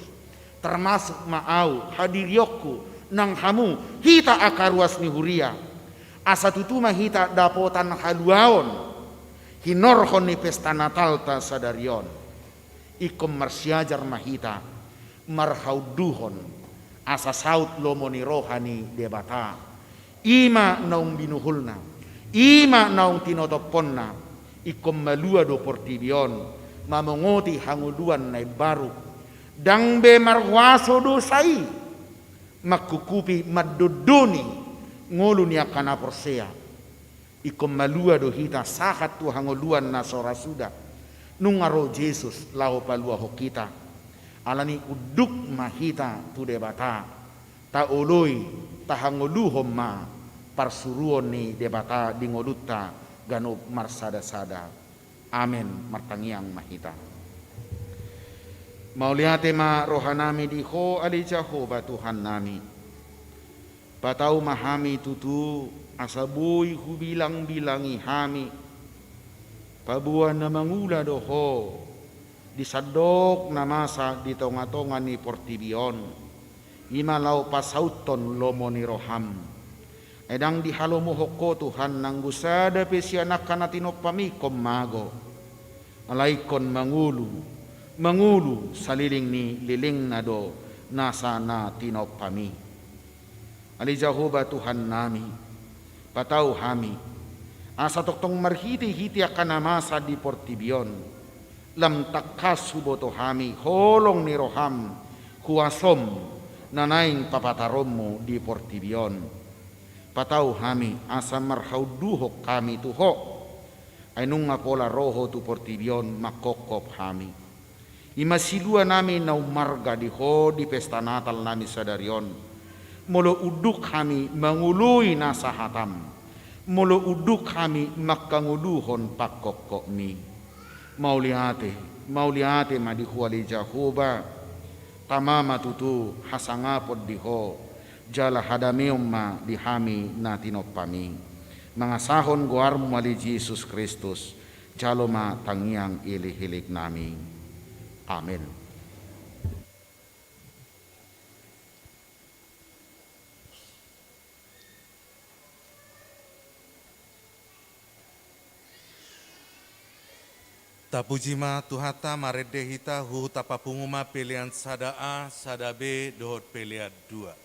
Termasuk ma au, hadirionku, nang hamu, hita angka ruas ni huria. Asa tutu ma hita dapotan haluaon hinorhon ni pesta Natalta sadari on. Ingkon marsiajar ma hita marhaunduhon asa saut lomo ni roha ni Debata. I ma naung binuhulna, i ma naung tinotophonna. Ingkon malua do portibi on mamongoti hangoluan na imbaru. Ndang be marhuaso dosa i mangkukupi, mandondoni ngolu ni angka na porsea. Ingkon malua do hita sahat tu hangoluan na so ra suda. Nunga ro Jesus laho paluahon hita. Alani unduk ma hita tu Debata. Taoloi, tahangoluhon ma parsuruon ni Debata di ngolunta ganup marsada-sada. Amen. Martangiang ma hita. Mauliate ma rohanami di Ho ale Jahowa Tuhannami. Patau ma hami tutu asa boi hubilang-bilangi hami. Paboa na mangula do Ho di sandok na masa di tonga-tonga ni portibi on. I ma laho pasauthon lomo ni roham. Ai ndang dihalomohon Ho Tuhan nanggo sada pe sian angka na tinompam i ingkon mago. Alai ingkon mangolu, mangolu saleleng ni lelengna do nasa na tinompam i. Ale Jahowa Tuhannami, patau hami, asa tongtong marhitehite angka na masa di portibi on, lam tangkas huboto hami holong ni roham, huasom, na naeng papataronmu di portibi on. Patau hami asa marhaunduhon hami tu Ho. Ai nunga pola ro Ho tu portibi on manghophop hami. I ma siluanami na ummarga di Ho di pesta Natalnami sadari on. Molo unduk hami mangoloi nasa hatam, molo unduk hami manghangoluhon panghophopmi. Mauliate, mauliate ma di Ho ale Jahowa. Tama ma tutu hasangapon di Ho, jala hadameon ma di hami na tinompam i. Mangasahon goarmu ale Jesus Kristus, jalo ma tangiang elekeleknami. Amen. Tapuji ma Tuhanta, marende hita, huhut tapapungu ma pelean sada A, sada B, dohot pelean dua.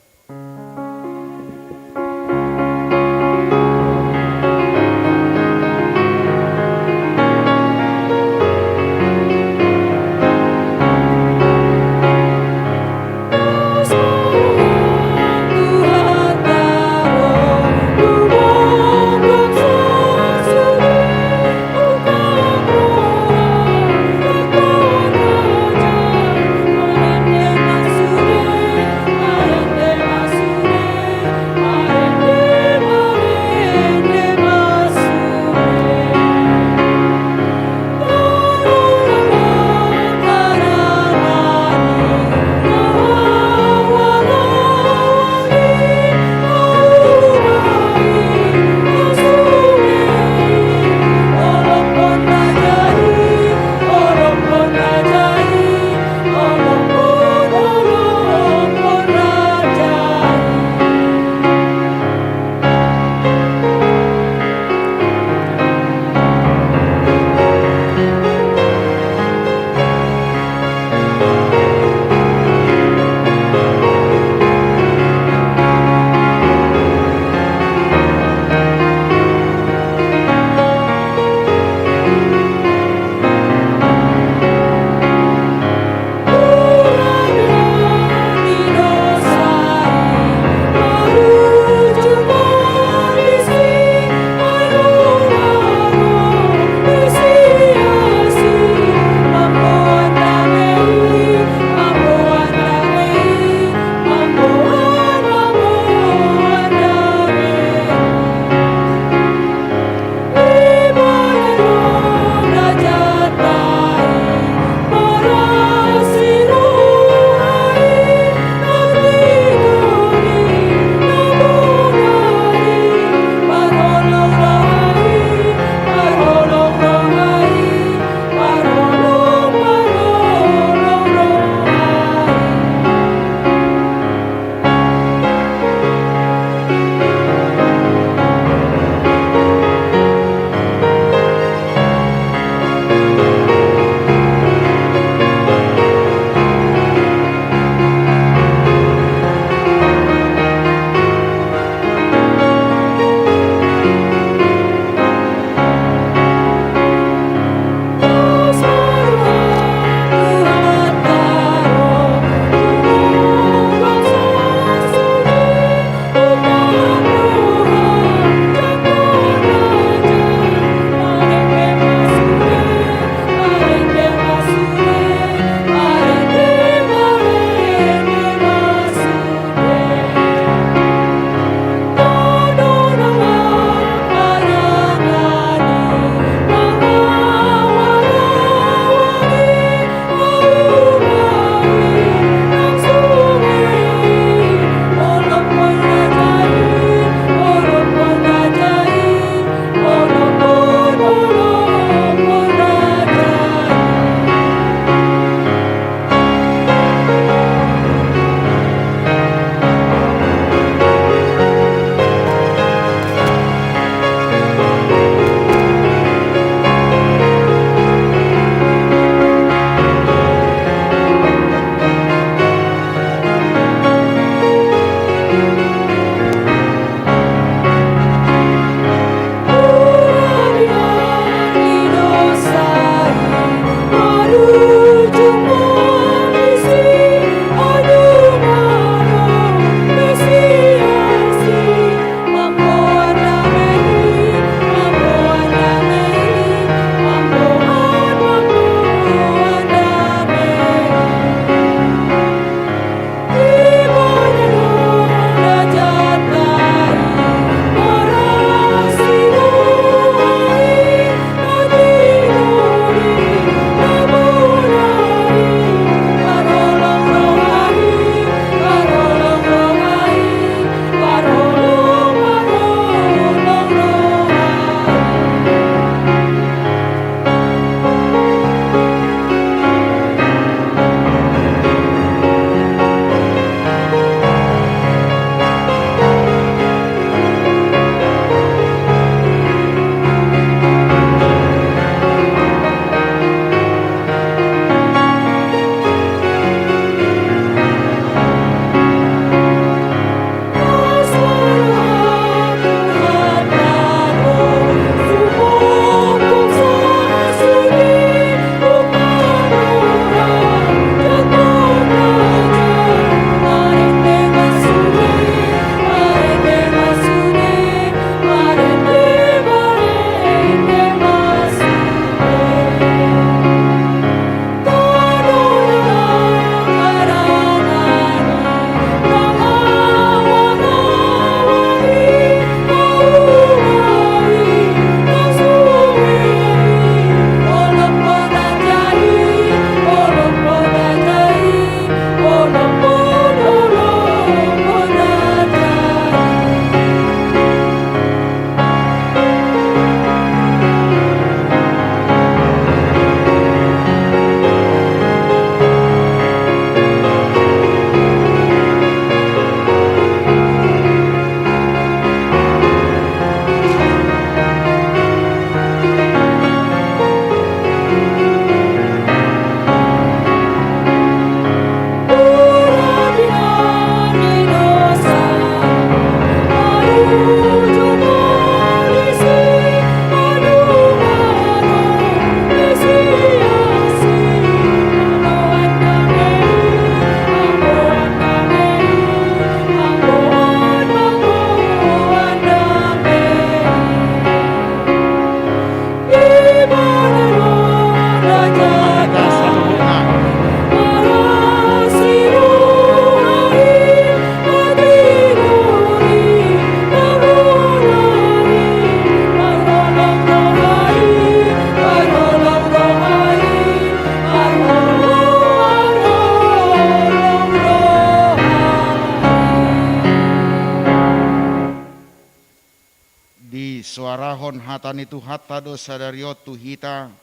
Disoarahon hata ni Tuhanta do sadari on tu hita,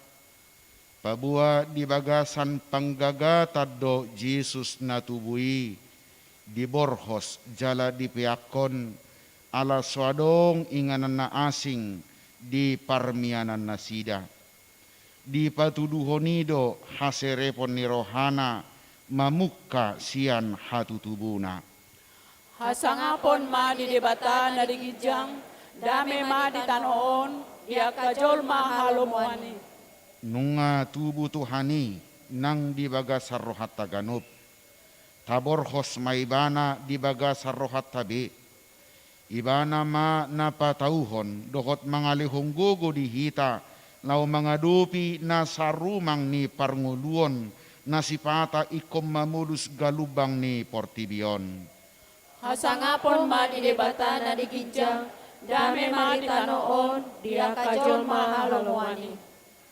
paboa di bagasan panggagatan do Jesus na tubu i diborhos jala dipeakhon, ala so adong inganan na asing di parmianannasida. Dipatuduhon i do haserepon ni rohana mamungka sian hatutubuna. Hasangapon ma di Debata na di ginjang, dame ma di tano on, di angka jolma halomoan i. Nunga tubu Tuhan i nang di bagasan rohanta ganup. Taborhos ma Ibana di bagasan rohanta be. Ibana ma na patauhon dohot mangalehon gogo di hita, laho mangadopi na sarumang ni parngoluon, na sipata ingkon mamolus galumbang ni portibi on. Hasangapon ma di Debata na di ginjang, dame ma di tano on, di angka jolma halomoan i.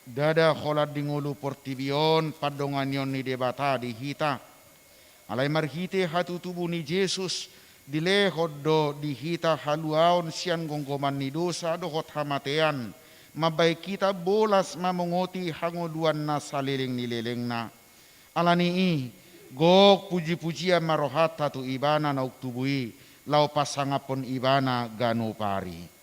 Ndada holan di ngolu portibi on pandonganion ni Debata di hita. Alai marhite hatutubu ni Jesus, dilehon do di hita haluaon sian gomgoman ni dosa dohot hamatean, mambahen hita bolas mamongoti hangoluan na saleleng ni lelengna. Ala ni i, gok pujipujian ma rohanta tu Ibana naung tubu i, laho pasangaphon Ibana ganup ari.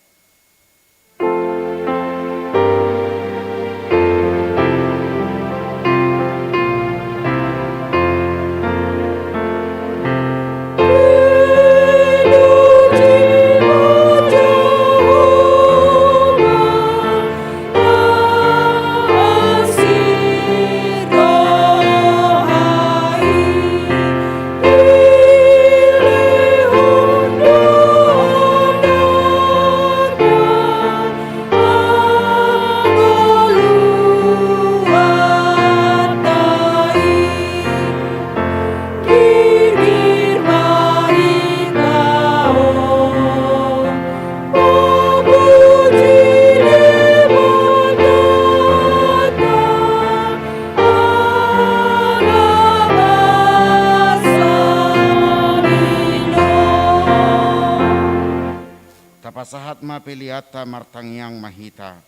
Tapasahat ma peleanta, martangiang ma hita.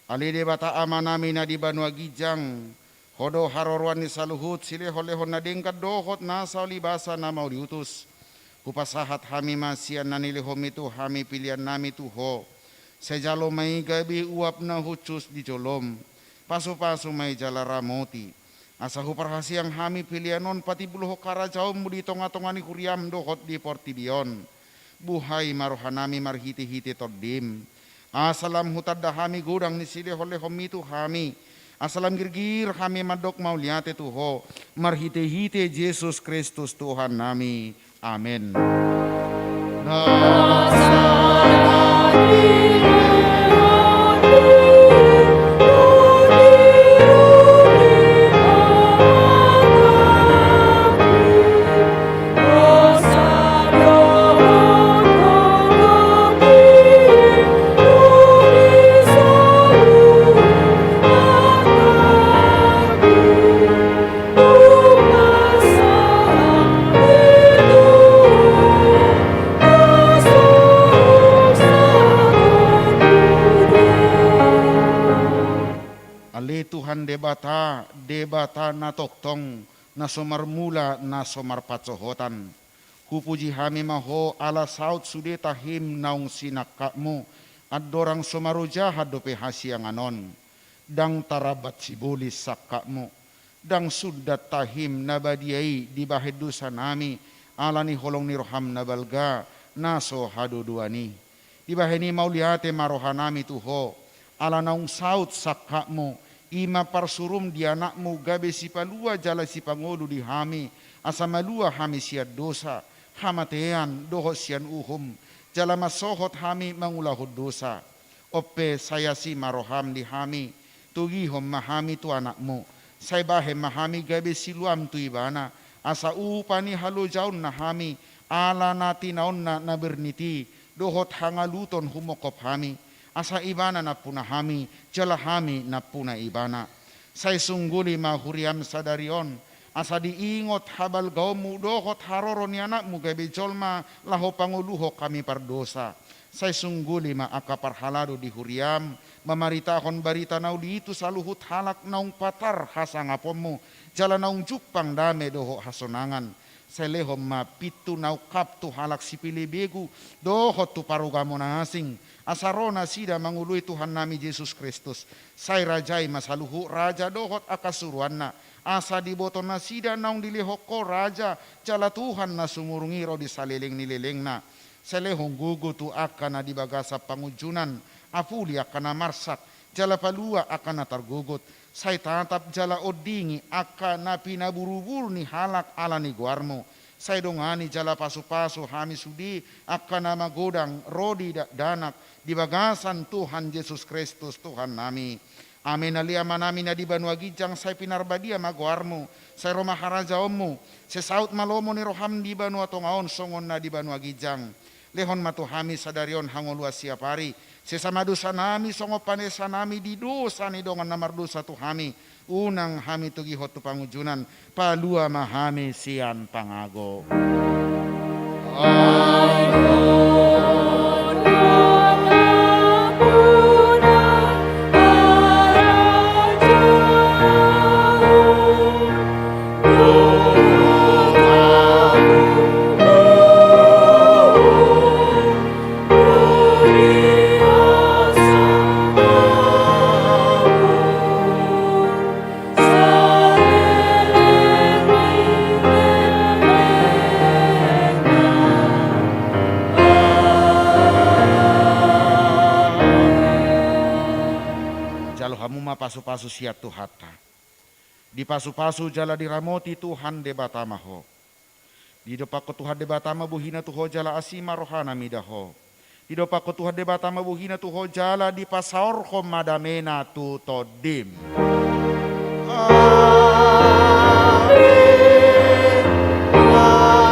Ale Debata Amanami na di banua ginjang, Ho do haroroan ni saluhut silehonlehon na denggan dohot nasa uali basa na mauliutus. Hupasahat hami ma sian na nilehonMi tu hami peleannami tu Ho. Sai jalo ma i gabe uap na hushus di jolom. Pasupasu ma i jala ramoti. Asa huparhaseang hami pelean on patimbulhon harajaonMu di tongatonga ni huriaM dohot di portibi on. Buhai ma rohanami marhitehite TondiM. Asa lam hutanda hami godang ni silehonlehonMi tu hami. Asa lam girgir hami mandok mauliate tu Ho. Marhitehite Jesus Kristus Tuhannami. Amen. Ale Tuhan Debata, Debata na tongtong, na so marmula, na so marpansohotan. Hupuji hami ma Ho ala saut sude tahim naung sinangkapMu, andorang so marojahan dope hasiangan on. Ndang tarambat sibolis sangkapMu. Ndang sundat tahim na badia i dibahen dosanami, ala ni holong ni rohaM na balga, na so hadodoan i. Dibahen i mauliate ma rohanami tu Ho, ala naung saut sangkapMu, i ma parsuruM di AnakMu gabe sipalua jala sipangolu di hami, asa malua hami sian dosa, hamatean, dohot sian uhum, jala mansohot hami mangulahon dosa. On pe sai asi ma rohaM di hami, togihon ma hami tu AnakMu, sai bahen ma hami gabe siluaM tu Ibana, asa upa ni halojaonna hami, ala na tinaonna na bernit i, dohot hangaluton humongkop hami, asa Ibana nampuna hami, jala hami nampuna Ibana. Sai sungguli ma huriaM sadari on, asa diingot habalgaonMu dohot haroro ni AnakMu gabe jolma laho pangoluhon hami pardosa. Sai sungguli ma angka parhalado di huriam, mamaritahon barita na uli i tu saluhut halak naung patar hasangaponmu, jala naung jumpang dame dohot hasonangan. Sai lehon ma pintu na ungkap tu halak sipilih begu, dohot tu parugamo na asing, asa ro nasida mangoloi Tuhannami Jesus Kristus. Sai rajai ma saluhut raja dohot angka suruanna, asa diboto nasida naung dilehon Ho raja, jala Tuhan na sumurung i ro di saleleng ni lelengna. Sai lehon gogo tu angka na di bagasan pangunjunan, apuli angka na marsak, jala palua angka na targogot. Sai tatap jala ondingi angka na pinaburuburu ni halak ala ni goarmu. Sai dongani jala pasupasu hami sude angka na magodang ro di dakdanak di bagasan Tuhan Jesus Kristus Tuhannami. Ame na lea Amanami na di banua ginjang, sai pinarbadia ma goarmu, sai ro ma harajaonmu, sai saut ma lomo ni roham di banua tonga on songon na di banua ginjang. Lehon ma tu hami sadari on hangoluan siapari, sesa ma dosanami songon panesanami di dosa ni dongan na mardosa tu hami, unang hami togihon tu pangunjunan, palua ma hami sian pangago. Jalo hamu ma pasupasu sian Tuhanta. Dipasupasu jala diramoti Tuhan Debata ma ho. Didompakkon Tuhan Debata ma bohina tu ho jala asi ma rohana mida ho. Didompakkon Tuhan Debata ma bohina tu ho jala dipasaorhon ma damena tu tondim. Amin. Amin. Amin.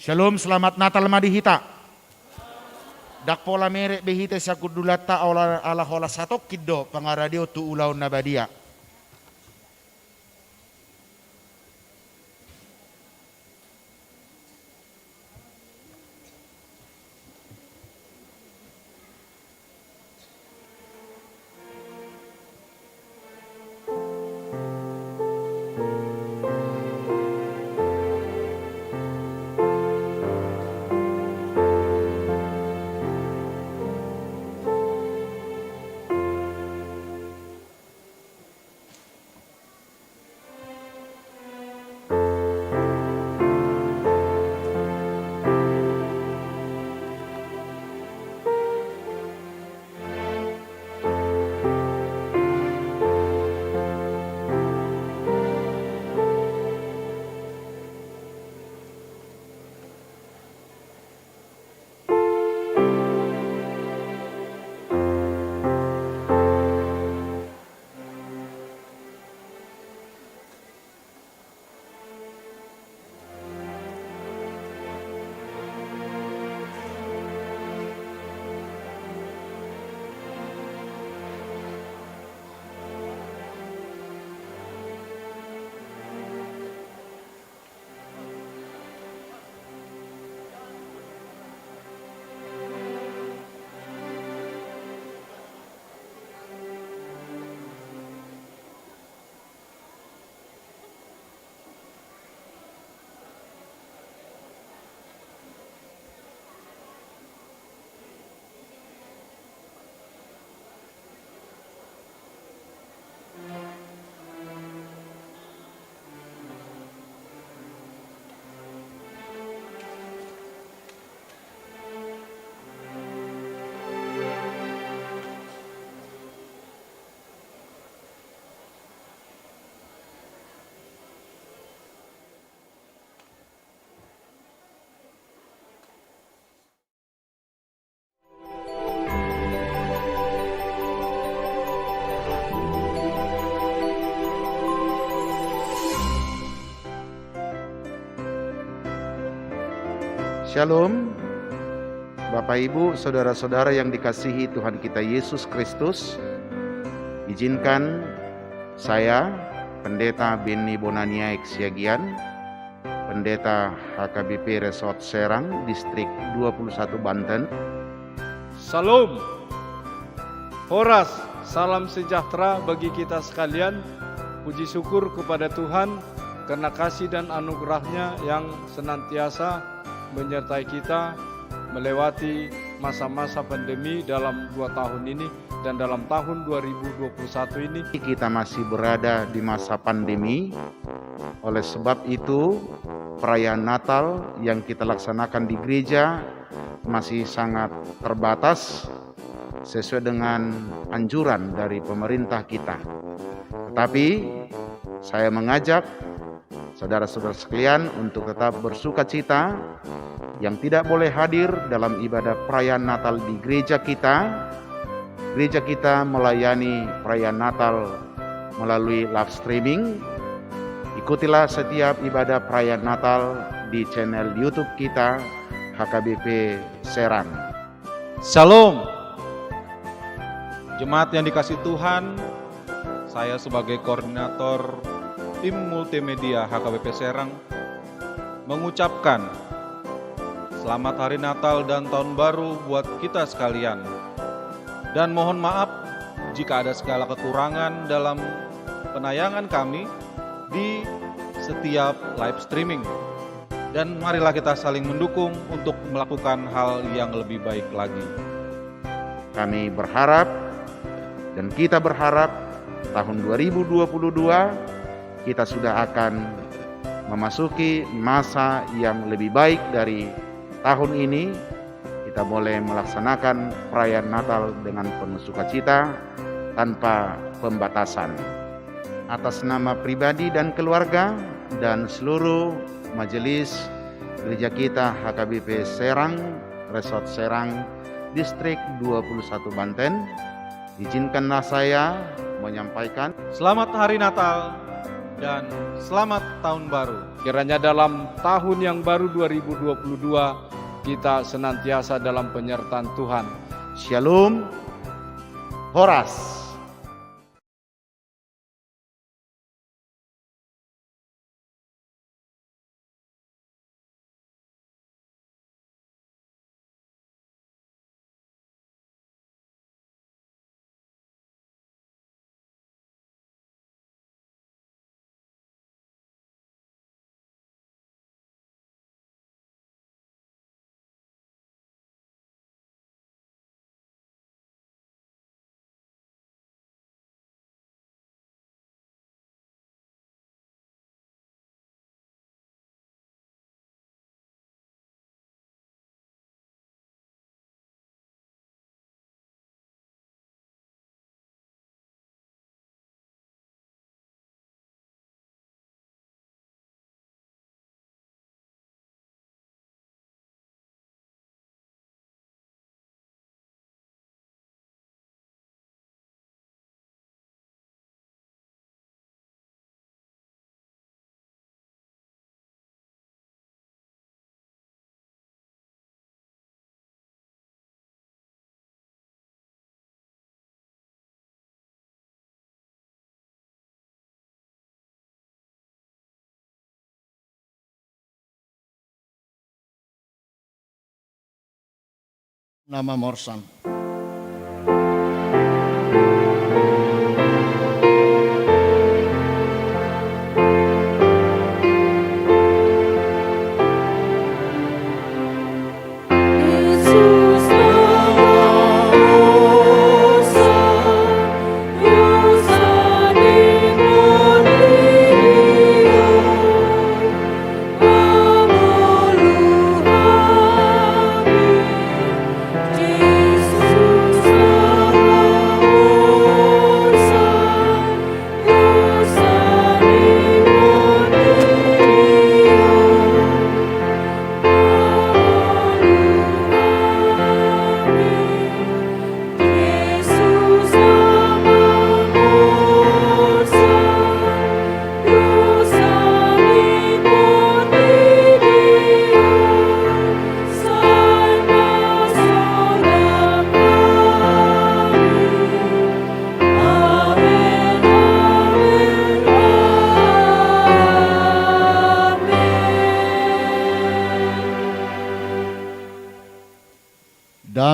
Syalom, selamat Natal ma di hita. Ndang pola merek be hita sian hundulanta, ala, ala holan satongkin do pangaradeon tu ulaon na badia. Syalom. Bapak, Ibu, saudara-saudara yang dikasihi Tuhan kita Yesus Kristus, izinkan saya, Pendeta Benny Bonaniaek Siagian, Pendeta H K B P Resort Serang, Distrik dua puluh satu Banten. Shalom. Horas, salam sejahtera bagi kita sekalian. Puji syukur kepada Tuhan karena kasih dan anugerahnya yang senantiasa menyertai kita melewati masa-masa pandemi dalam dua tahun ini dan dalam tahun dua ribu dua puluh satu ini. Kita masih berada di masa pandemi. Oleh sebab itu, perayaan Natal yang kita laksanakan di gereja masih sangat terbatas sesuai dengan anjuran dari pemerintah kita. Tetapi, saya mengajak saudara-saudara sekalian untuk tetap bersukacita. Yang tidak boleh hadir dalam ibadah perayaan Natal di gereja kita, gereja kita melayani perayaan Natal melalui live streaming. Ikutilah setiap ibadah perayaan Natal di channel YouTube kita, H K B P Serang. Shalom. Jemaat yang dikasihi Tuhan, saya sebagai koordinator tim multimedia H K B P Serang mengucapkan selamat Hari Natal dan Tahun Baru buat kita sekalian. Dan mohon maaf jika ada segala kekurangan dalam penayangan kami di setiap live streaming. Dan marilah kita saling mendukung untuk melakukan hal yang lebih baik lagi. Kami berharap dan kita berharap tahun dua ribu dua puluh dua kita sudah akan memasuki masa yang lebih baik dari tahun ini. Kita boleh melaksanakan perayaan Natal dengan penuh sukacita tanpa pembatasan. Atas nama pribadi dan keluarga dan seluruh majelis gereja kita H K B P Serang, Resort Serang, Distrik dua puluh satu Banten, izinkanlah saya menyampaikan selamat Hari Natal dan selamat Tahun Baru. Kiranya dalam tahun yang baru dua ribu dua puluh dua, kita senantiasa dalam penyertaan Tuhan. Shalom. Horas. Na mamorsan.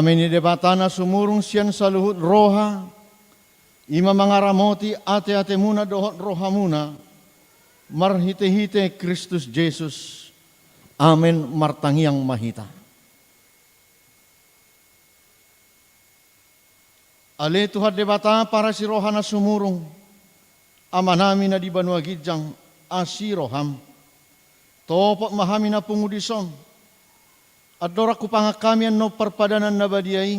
Dame ni Debata na sumurung sian saluhut roha, i ma mangaramoti ateatemuna dohot rohamuna, marhitehite Kristus Jesus. Amen. Martangiang ma hita. Ale Tuhan Debata parasi roha na sumurung, Amanami na di banua ginjang, asi roham. Topot ma hami na pungu dison. Andorang hupangan hami annon parpadanan na badia i,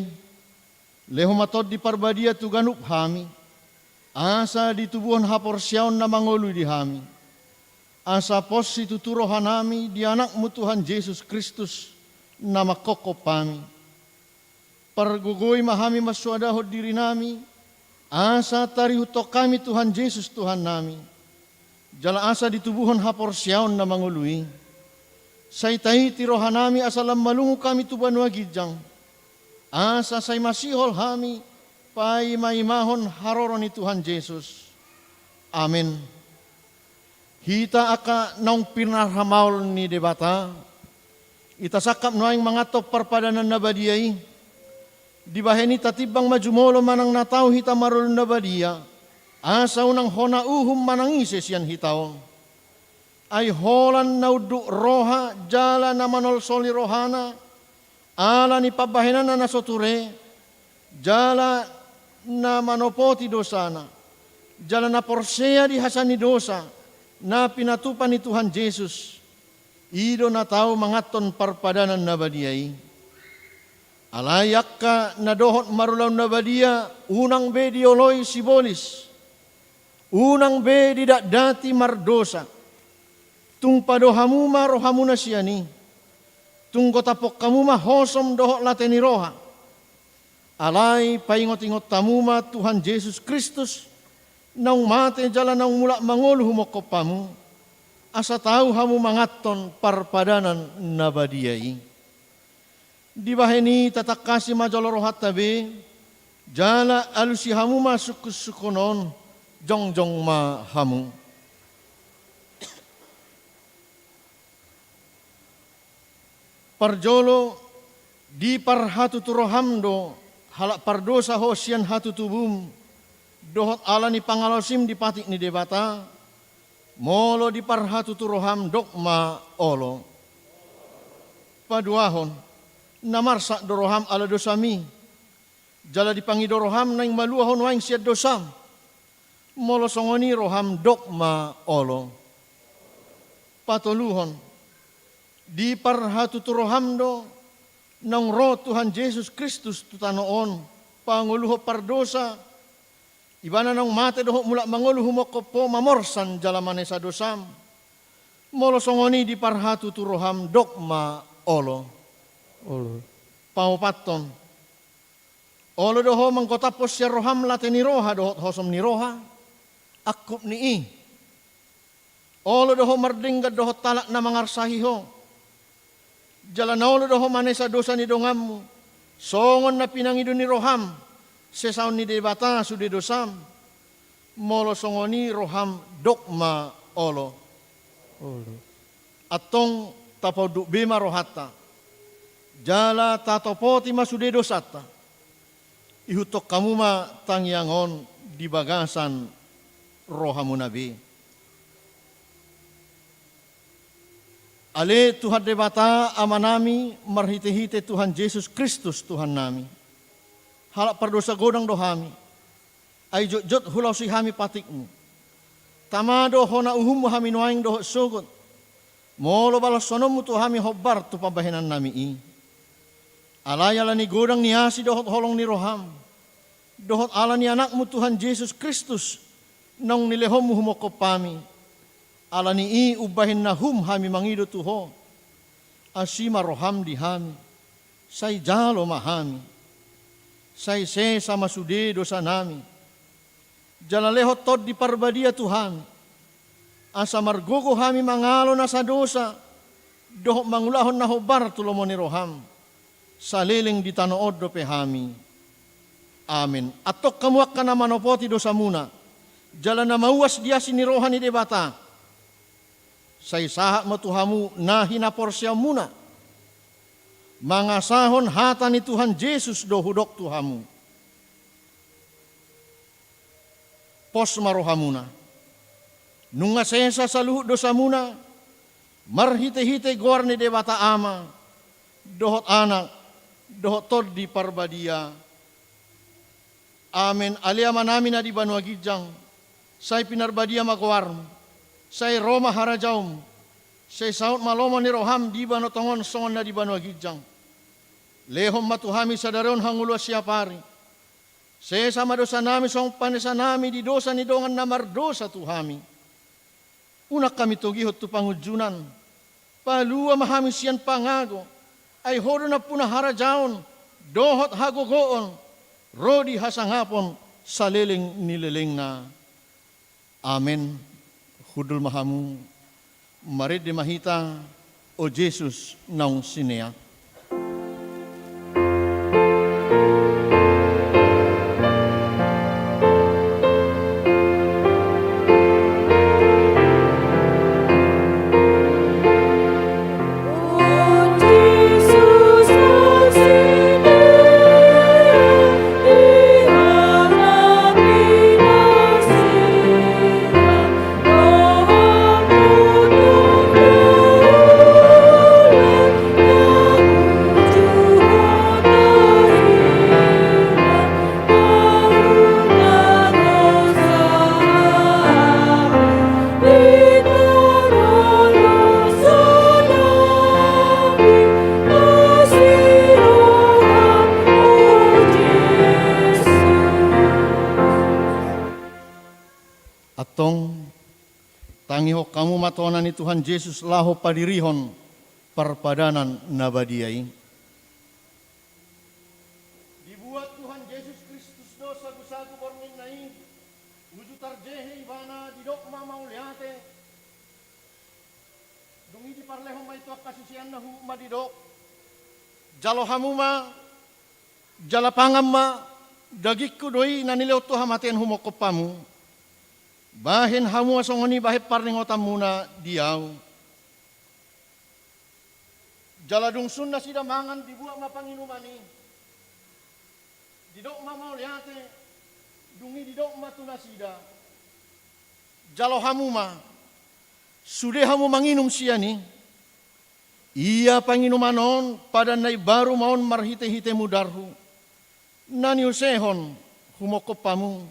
lehon ma Tondi Parbadia tu ganup hami, asa ditubuhon haporseaon na mangolu i di hami. Asa pos situtu rohanami di Anakmu Tuhan Jesus Kristus, na manghophop hami. Pargogoi ma hami mansoadahon dirinami, asa tarihuthon hami Tuhan Jesus Tuhannami, jala asa ditubuhon haporseaon na mangolu i. Sai taiti rohanami asa lam malungun hami tu banua ginjang, asa sai masihol hami paimaimahon haroro ni Tuhan Jesus. Amen. Hita angka naung pinarhamaol ni Debata, hita sangkap nuaeng manganhon parpadanan na badia i. Dibahen i tatimbang ma jumolo manang na tau hita maroloi na badia, asa unang hona uhum manang ise sian hita on. Ai holan na unduk roha jala na manolsoli rohana, ala ni pambahenanna na so ture, jala na manopoti dosana, jala na porsea di hasa ni dosa na pinatupa ni Tuhan Jesus, i do na tau manganhon parpadanan na badia i. Alai angka na dohot marulaon na badia, unang be dioloi sibolis, unang be didatdati mardosa. Tung pado hamu ma rohamuna sian i. Tung gotaphon hamu ma hosom dohot late ni roha. Alai paingotingot hamu ma Tuhan Jesus Kristus, naung mate jala naung mulak mangolu humongkop hamu, asa tau hamu manganhon parpadanan na badia i. Dibahen i tatangkasi ma jolo rohanta be, jala alusi hamu ma sungkunsungkun on, jongjong ma hamu. Parjolo, diparhatutu roham do, halak pardosa ho sian hatutubum, dohot ala ni pangalaosim di patik ni Debata, molo diparhatutu roham dok ma olo. Paduahon, na marsak do roham ala dosam i, jala dipangido roham naeng malua ho nuaeng sian dosam, molo songon i roham dok ma olo. Patoluhon, diparhatutu roham do, naung ro Tuhan Jesus Kristus tu tano on, pangoluhon pardosa, Ibana naung mate dohot mulak mangolu humongkop ho mamorsan jala manesa dosam. Molo songon i diparhatutu roham dok ma olo. Olo. Paopathon. Olo do ho manggotaphon sian roham late ni roha dohot hosom ni roha. Angkup ni i. Olo do ho mardenggan dohot halak na mangarsahi ho. Jala na olo do ho manesa dosa ni donganmu, songon na pinangido ni roham, sesaon ni Debata sude dosam. Molo songon i roham dok ma olo. Olo. Antong tapaunduk be ma rohanta. Jala tatopoti ma sude dosanta. Ihuthon hamu ma tangiang on di bagasan rohamuna be. Ale Tuhan Debata Amanami, marhitehite Tuhan Jesus Kristus Tuhannami. Halak pardosa godang do hami. Ai jotjot hulaosi hami patikmu. Tama do hona uhummu hami nuaeng dohot sogot. Molo balashononmu tu hami hombar tu pambahenannami i. Alai ala ni godang ni asi dohot holong ni roham, dohot ala ni Anakmu Tuhan Jesus Kristus, naung nilehonmu humongkop hami. Ala ni i umbahen na hum hami mangido tu ho. Asi ma roham di hami. Sai jalo ma hami. Sai sesa ma sude dosanami. Jala lehon Tondi Parbadia tu hami. Asa margogo hami mangalo nasa dosa, dohot mangulahon na hombar tu lomo ni roham. Saleleng di tano on dope hami. Amen. Antong hamu angka na manopoti dosamuna, jala na mauas di asi ni roha ni Debata. Sai sahat ma tu hamu na hinaporseaonmuna. Mangasahon hata ni Tuhan Jesus do hudok tu hamu. Pos ma rohamuna. Nunga sesa saluhut dosamuna, marhitehite goar ni Debata Ama, dohot Anak, dohot Tondi Parbadia. Amen. Ale Amanami na di banua ginjang, sai pinarbadia ma goarmu, sai ro ma harajaonmu, sai saut ma lomo ni roham di banua tonga on songon na di banua ginjang. Lehon ma tu hami sadari on hangoluan siapari. Sesa ma dosanami songon panesanami di dosa ni dongan na mardosa tu hami. Unang hami togihon tu pangunjunan. Palua ma hami sian pangago. Ai Ho do nampuna harajaon, dohot hagogoon, ro di hasangapon saleleng ni lelengna. Amen. Hundul ma hamu. Marende ma hita, o Jesus naung sinea. Antong, tangihon hamu ma tona ni Tuhan Jesus laho padirihon parpadanan na badia i. Dibuat Tuhan Jesus Kristus do sagusagu borngin na i, uju tarjehe ibana didok ma mauliate. Dung i diparlehon ma i tu angka siseanna huhut ma didok: Jalo hamu ma, jala pangan ma, dagingku do i na nilehon tu hamatean humongkop hamu. Bahen hamu ma songon i bahen parningotanmuna di ahu. Jala dung sun nasida mangan, dibuat ma panginuman i. Didok ma mauliate, dung i didok ma tu nasida: Jalo hamu ma, sude hamu manginum sian i. Ia panginuman on padan na imbaru ma on marhitehite mudarhu, na niusehon humongkop hamu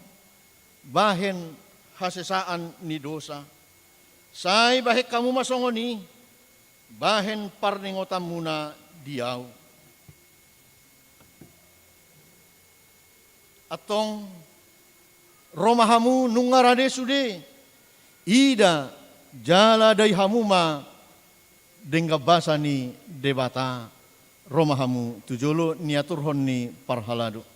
bahen hasesaan ni dosa. Sai bahen hamu ma songon i bahen parningotanmuna di ahu. Antong, ro ma hamu, nunga rade sude. Ida, jala dai hamu ma denggan basa ni Debata. Ro ma hamu tu jolo niaturhon ni parhalado.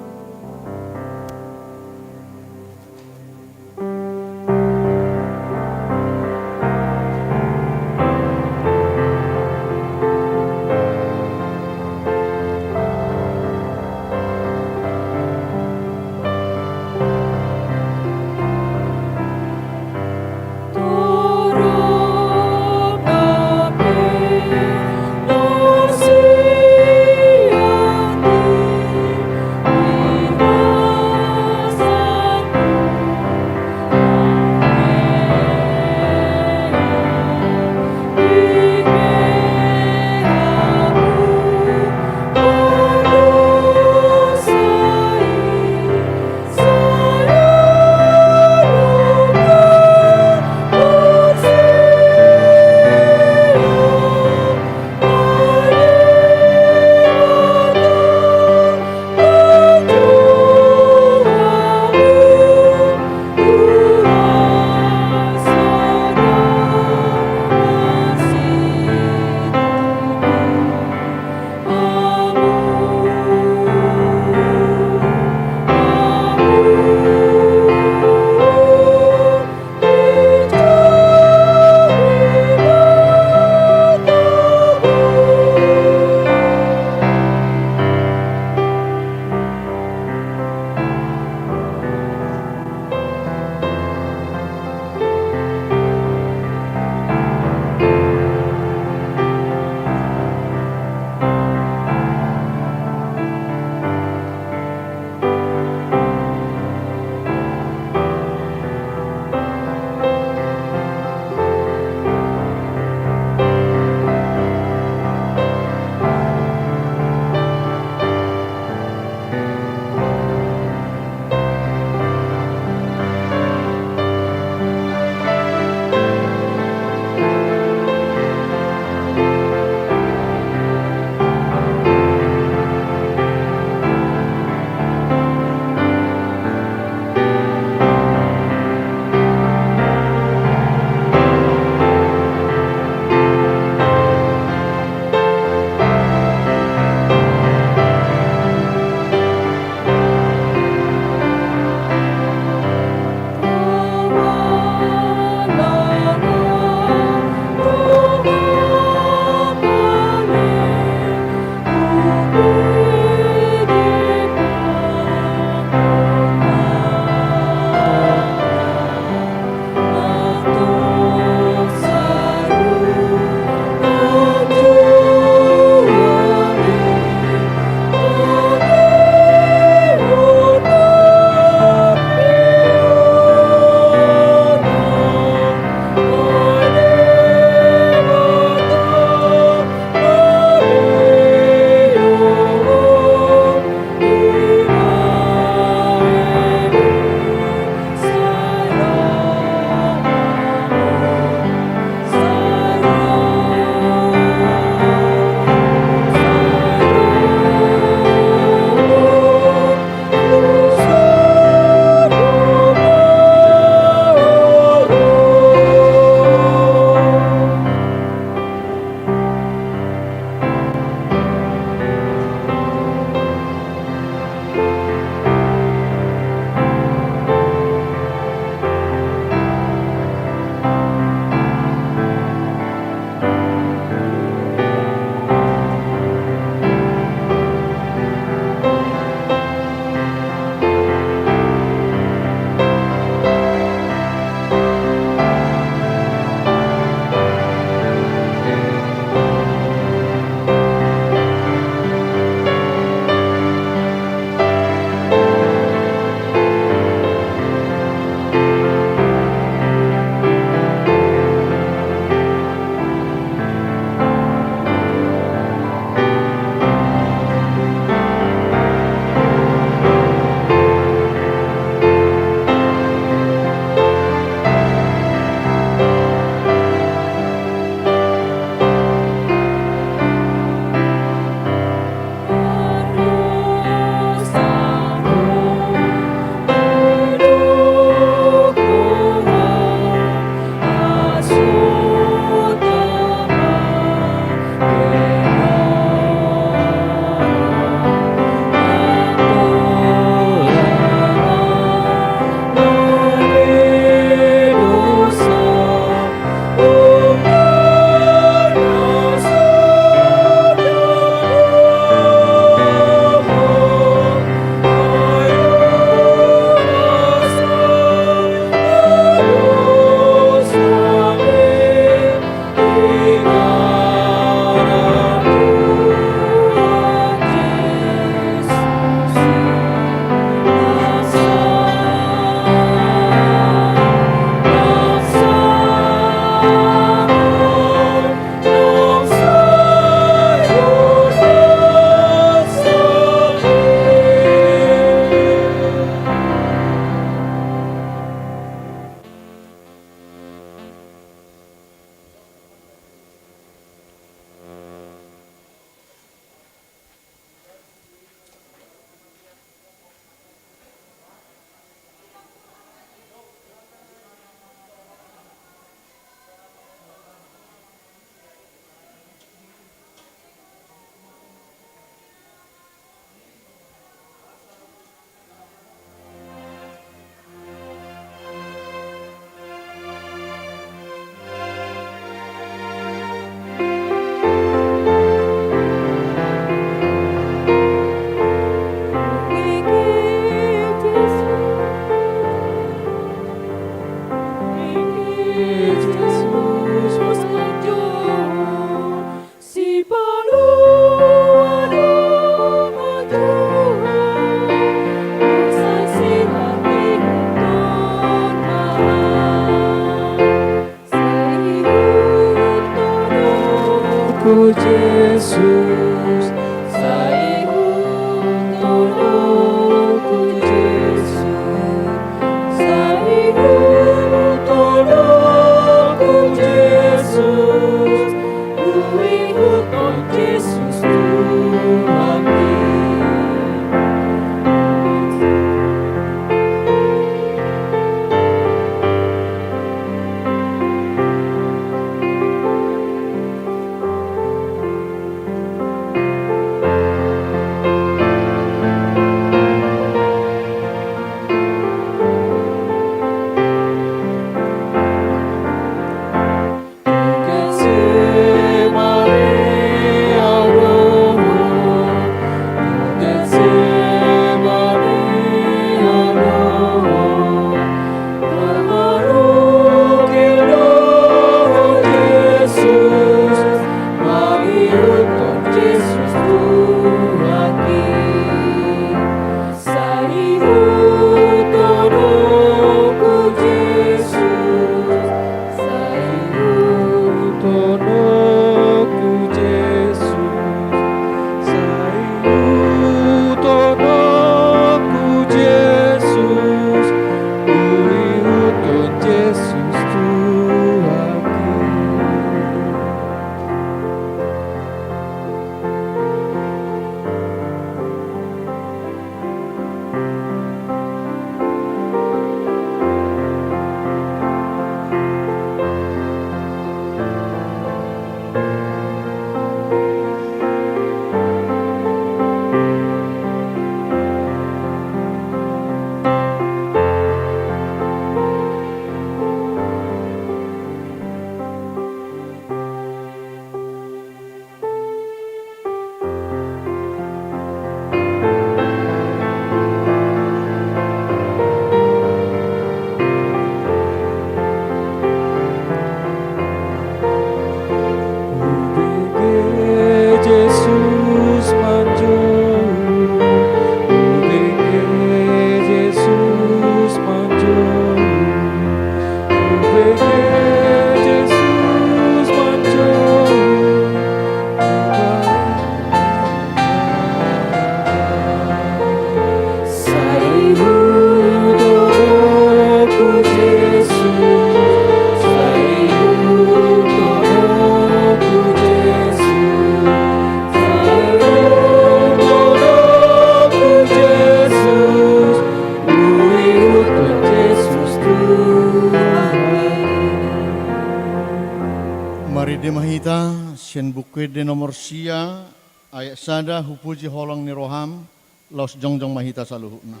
Sada hupuji holong ni roham, laos jongjong ma hita saluhutna.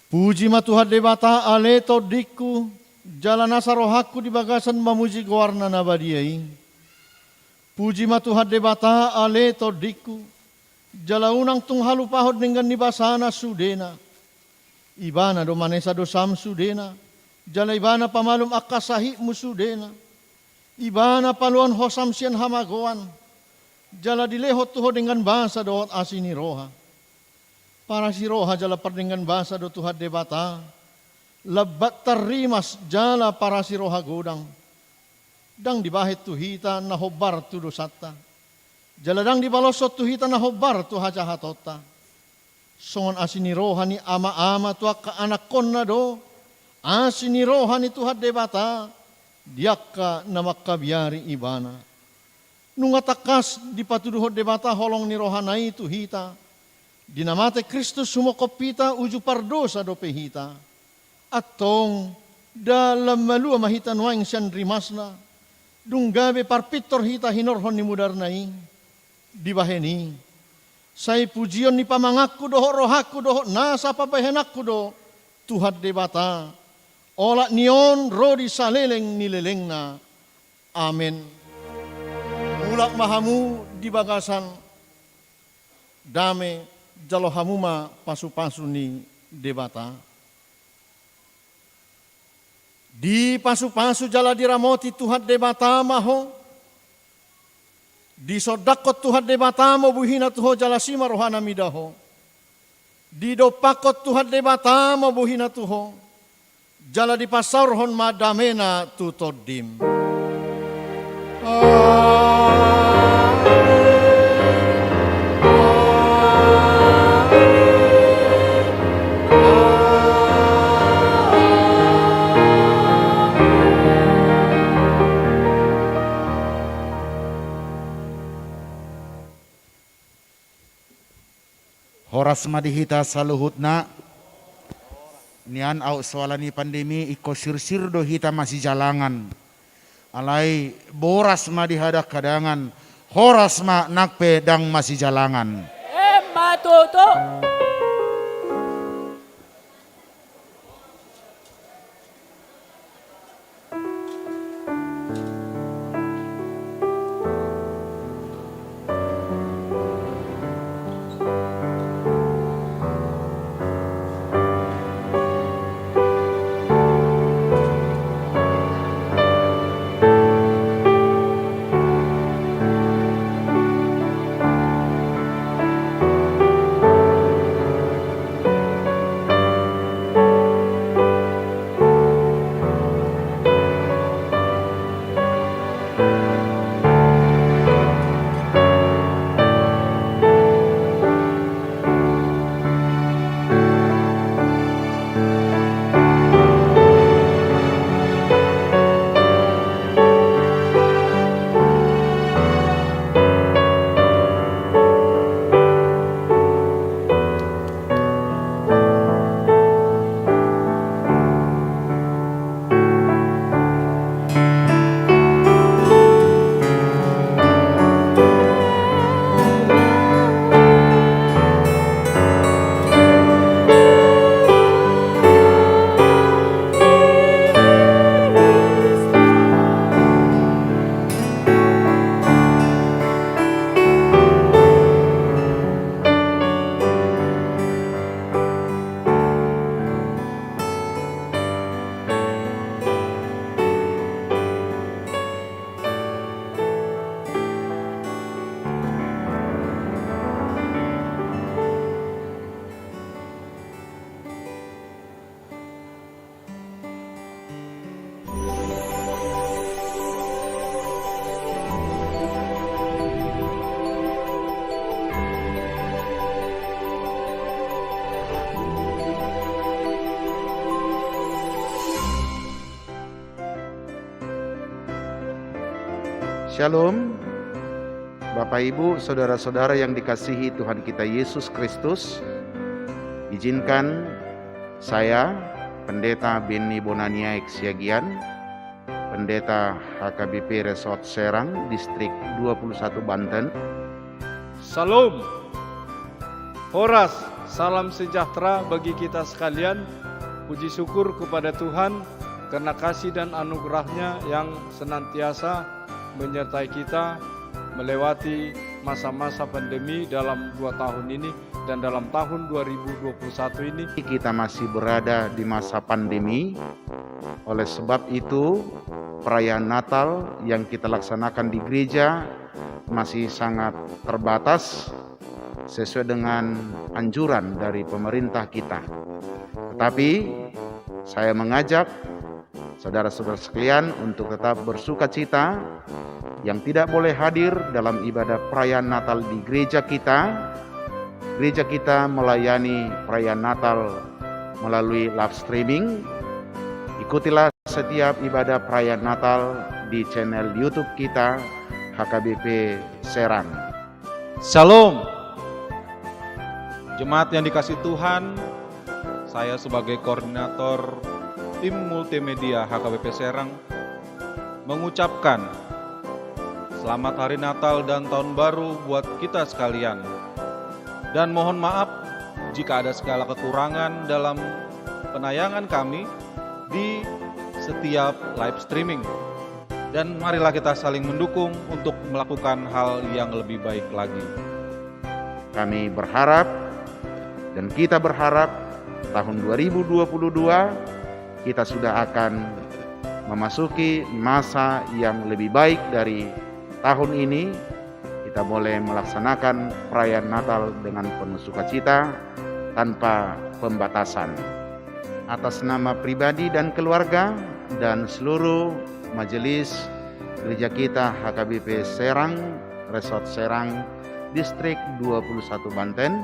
Puji ma Tuhan Debata, ale tondingku, jala nasa rohangku di bagasan mamuji goarna na badia i. Puji ma Tuhan Debata, ale tondingku, jala unang tung halupahon denggan ni basana sudena. Ibana do manesa dosam sudena, jala ibana pamalum angka sahitmu sudena. Ibana paluahon hosam sian hamagoan, jala dilehon tu ho denggan basa dohot asi ni roha. Parasi roha jala pardenggan basa do Tuhan Debata, lambat tarrimas jala parasi roha godang. Ndang dibahen tu hita na hombar tu dosanta, jala ndang dibaloshon tu hita na hombar tu hajahatonta. Songon asi ni roha ni ama-ama tu angka anakkonna do asi ni roha ni Tuhan Debata di angka na mangkabiari ibana. Nunga tangkas dipatuduhon Debata holong ni rohana i tu hita, di na mate Kristus humongkop hita uju pardosa dope hita. Antong, ndang lam malua ma hita nuaeng sian rimasna, dung gabe parpintor hita hinorhon ni mudarna i. Dibahen i, sai pujion ni pamanganku dohot rohangku dohot nasa pambahenanku do Tuhan Debata, olat ni on ro di saleleng ni lelengna. Amen. Mulak ma hamu di bagasan dame, jalo hamu ma pasupasu ni Debata. Dipasupasu jala diramoti Tuhan Debata ma ho. Disondangkon Tuhan Debata ma bohina tu ho jala asi ma rohana mida ho. Didompakkon Tuhan Debata ma bohina tu ho, jala dipasaorhon ma damena tu tondim. Amen. Amen. Amen. Horas ma di hita saluhutna. Nian aut soal ni pandemi, ingkon sirsir do hita masijalangan. Alai boras ma di hadanghadangan, horas ma nang pe ndang masijalangan. Emma tutu. Shalom, Bapak, Ibu, saudara-saudara yang dikasihi Tuhan kita Yesus Kristus. Izinkan saya, Pendeta Benny Bonaniaek Siagian, Pendeta H K B P Resort Serang, Distrik dua puluh satu Banten. Shalom. Horas, salam sejahtera bagi kita sekalian. Puji syukur kepada Tuhan karena kasih dan anugerah-Nya yang senantiasa menyertai kita melewati masa-masa pandemi dalam dua tahun ini dan dalam tahun dua ribu dua puluh satu ini. Kita masih berada di masa pandemi. Oleh sebab itu, perayaan Natal yang kita laksanakan di gereja masih sangat terbatas sesuai dengan anjuran dari pemerintah kita. Tetapi, saya mengajak saudara-saudara sekalian untuk tetap bersukacita. Yang tidak boleh hadir dalam ibadah perayaan Natal di gereja kita, gereja kita melayani perayaan Natal melalui live streaming. Ikutilah setiap ibadah perayaan Natal di channel YouTube kita, H K B P Serang. Shalom. Jemaat yang dikasihi Tuhan, saya sebagai koordinator tim multimedia H K B P Serang mengucapkan selamat Hari Natal dan Tahun Baru buat kita sekalian. Dan mohon maaf jika ada segala kekurangan dalam penayangan kami di setiap live streaming. Dan marilah kita saling mendukung untuk melakukan hal yang lebih baik lagi. Kami berharap dan kita berharap tahun dua ribu dua puluh dua kita sudah akan memasuki masa yang lebih baik dari tahun ini. Kita boleh melaksanakan perayaan Natal dengan penuh sukacita tanpa pembatasan. Atas nama pribadi dan keluarga dan seluruh majelis gereja kita H K B P Serang, Resort Serang, Distrik dua puluh satu Banten,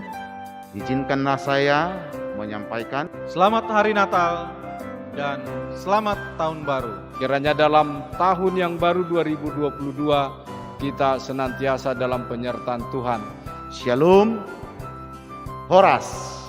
izinkanlah saya menyampaikan selamat Hari Natal dan selamat Tahun Baru. Kiranya dalam tahun yang baru dua ribu dua puluh dua, kita senantiasa dalam penyertaan Tuhan. Shalom, horas.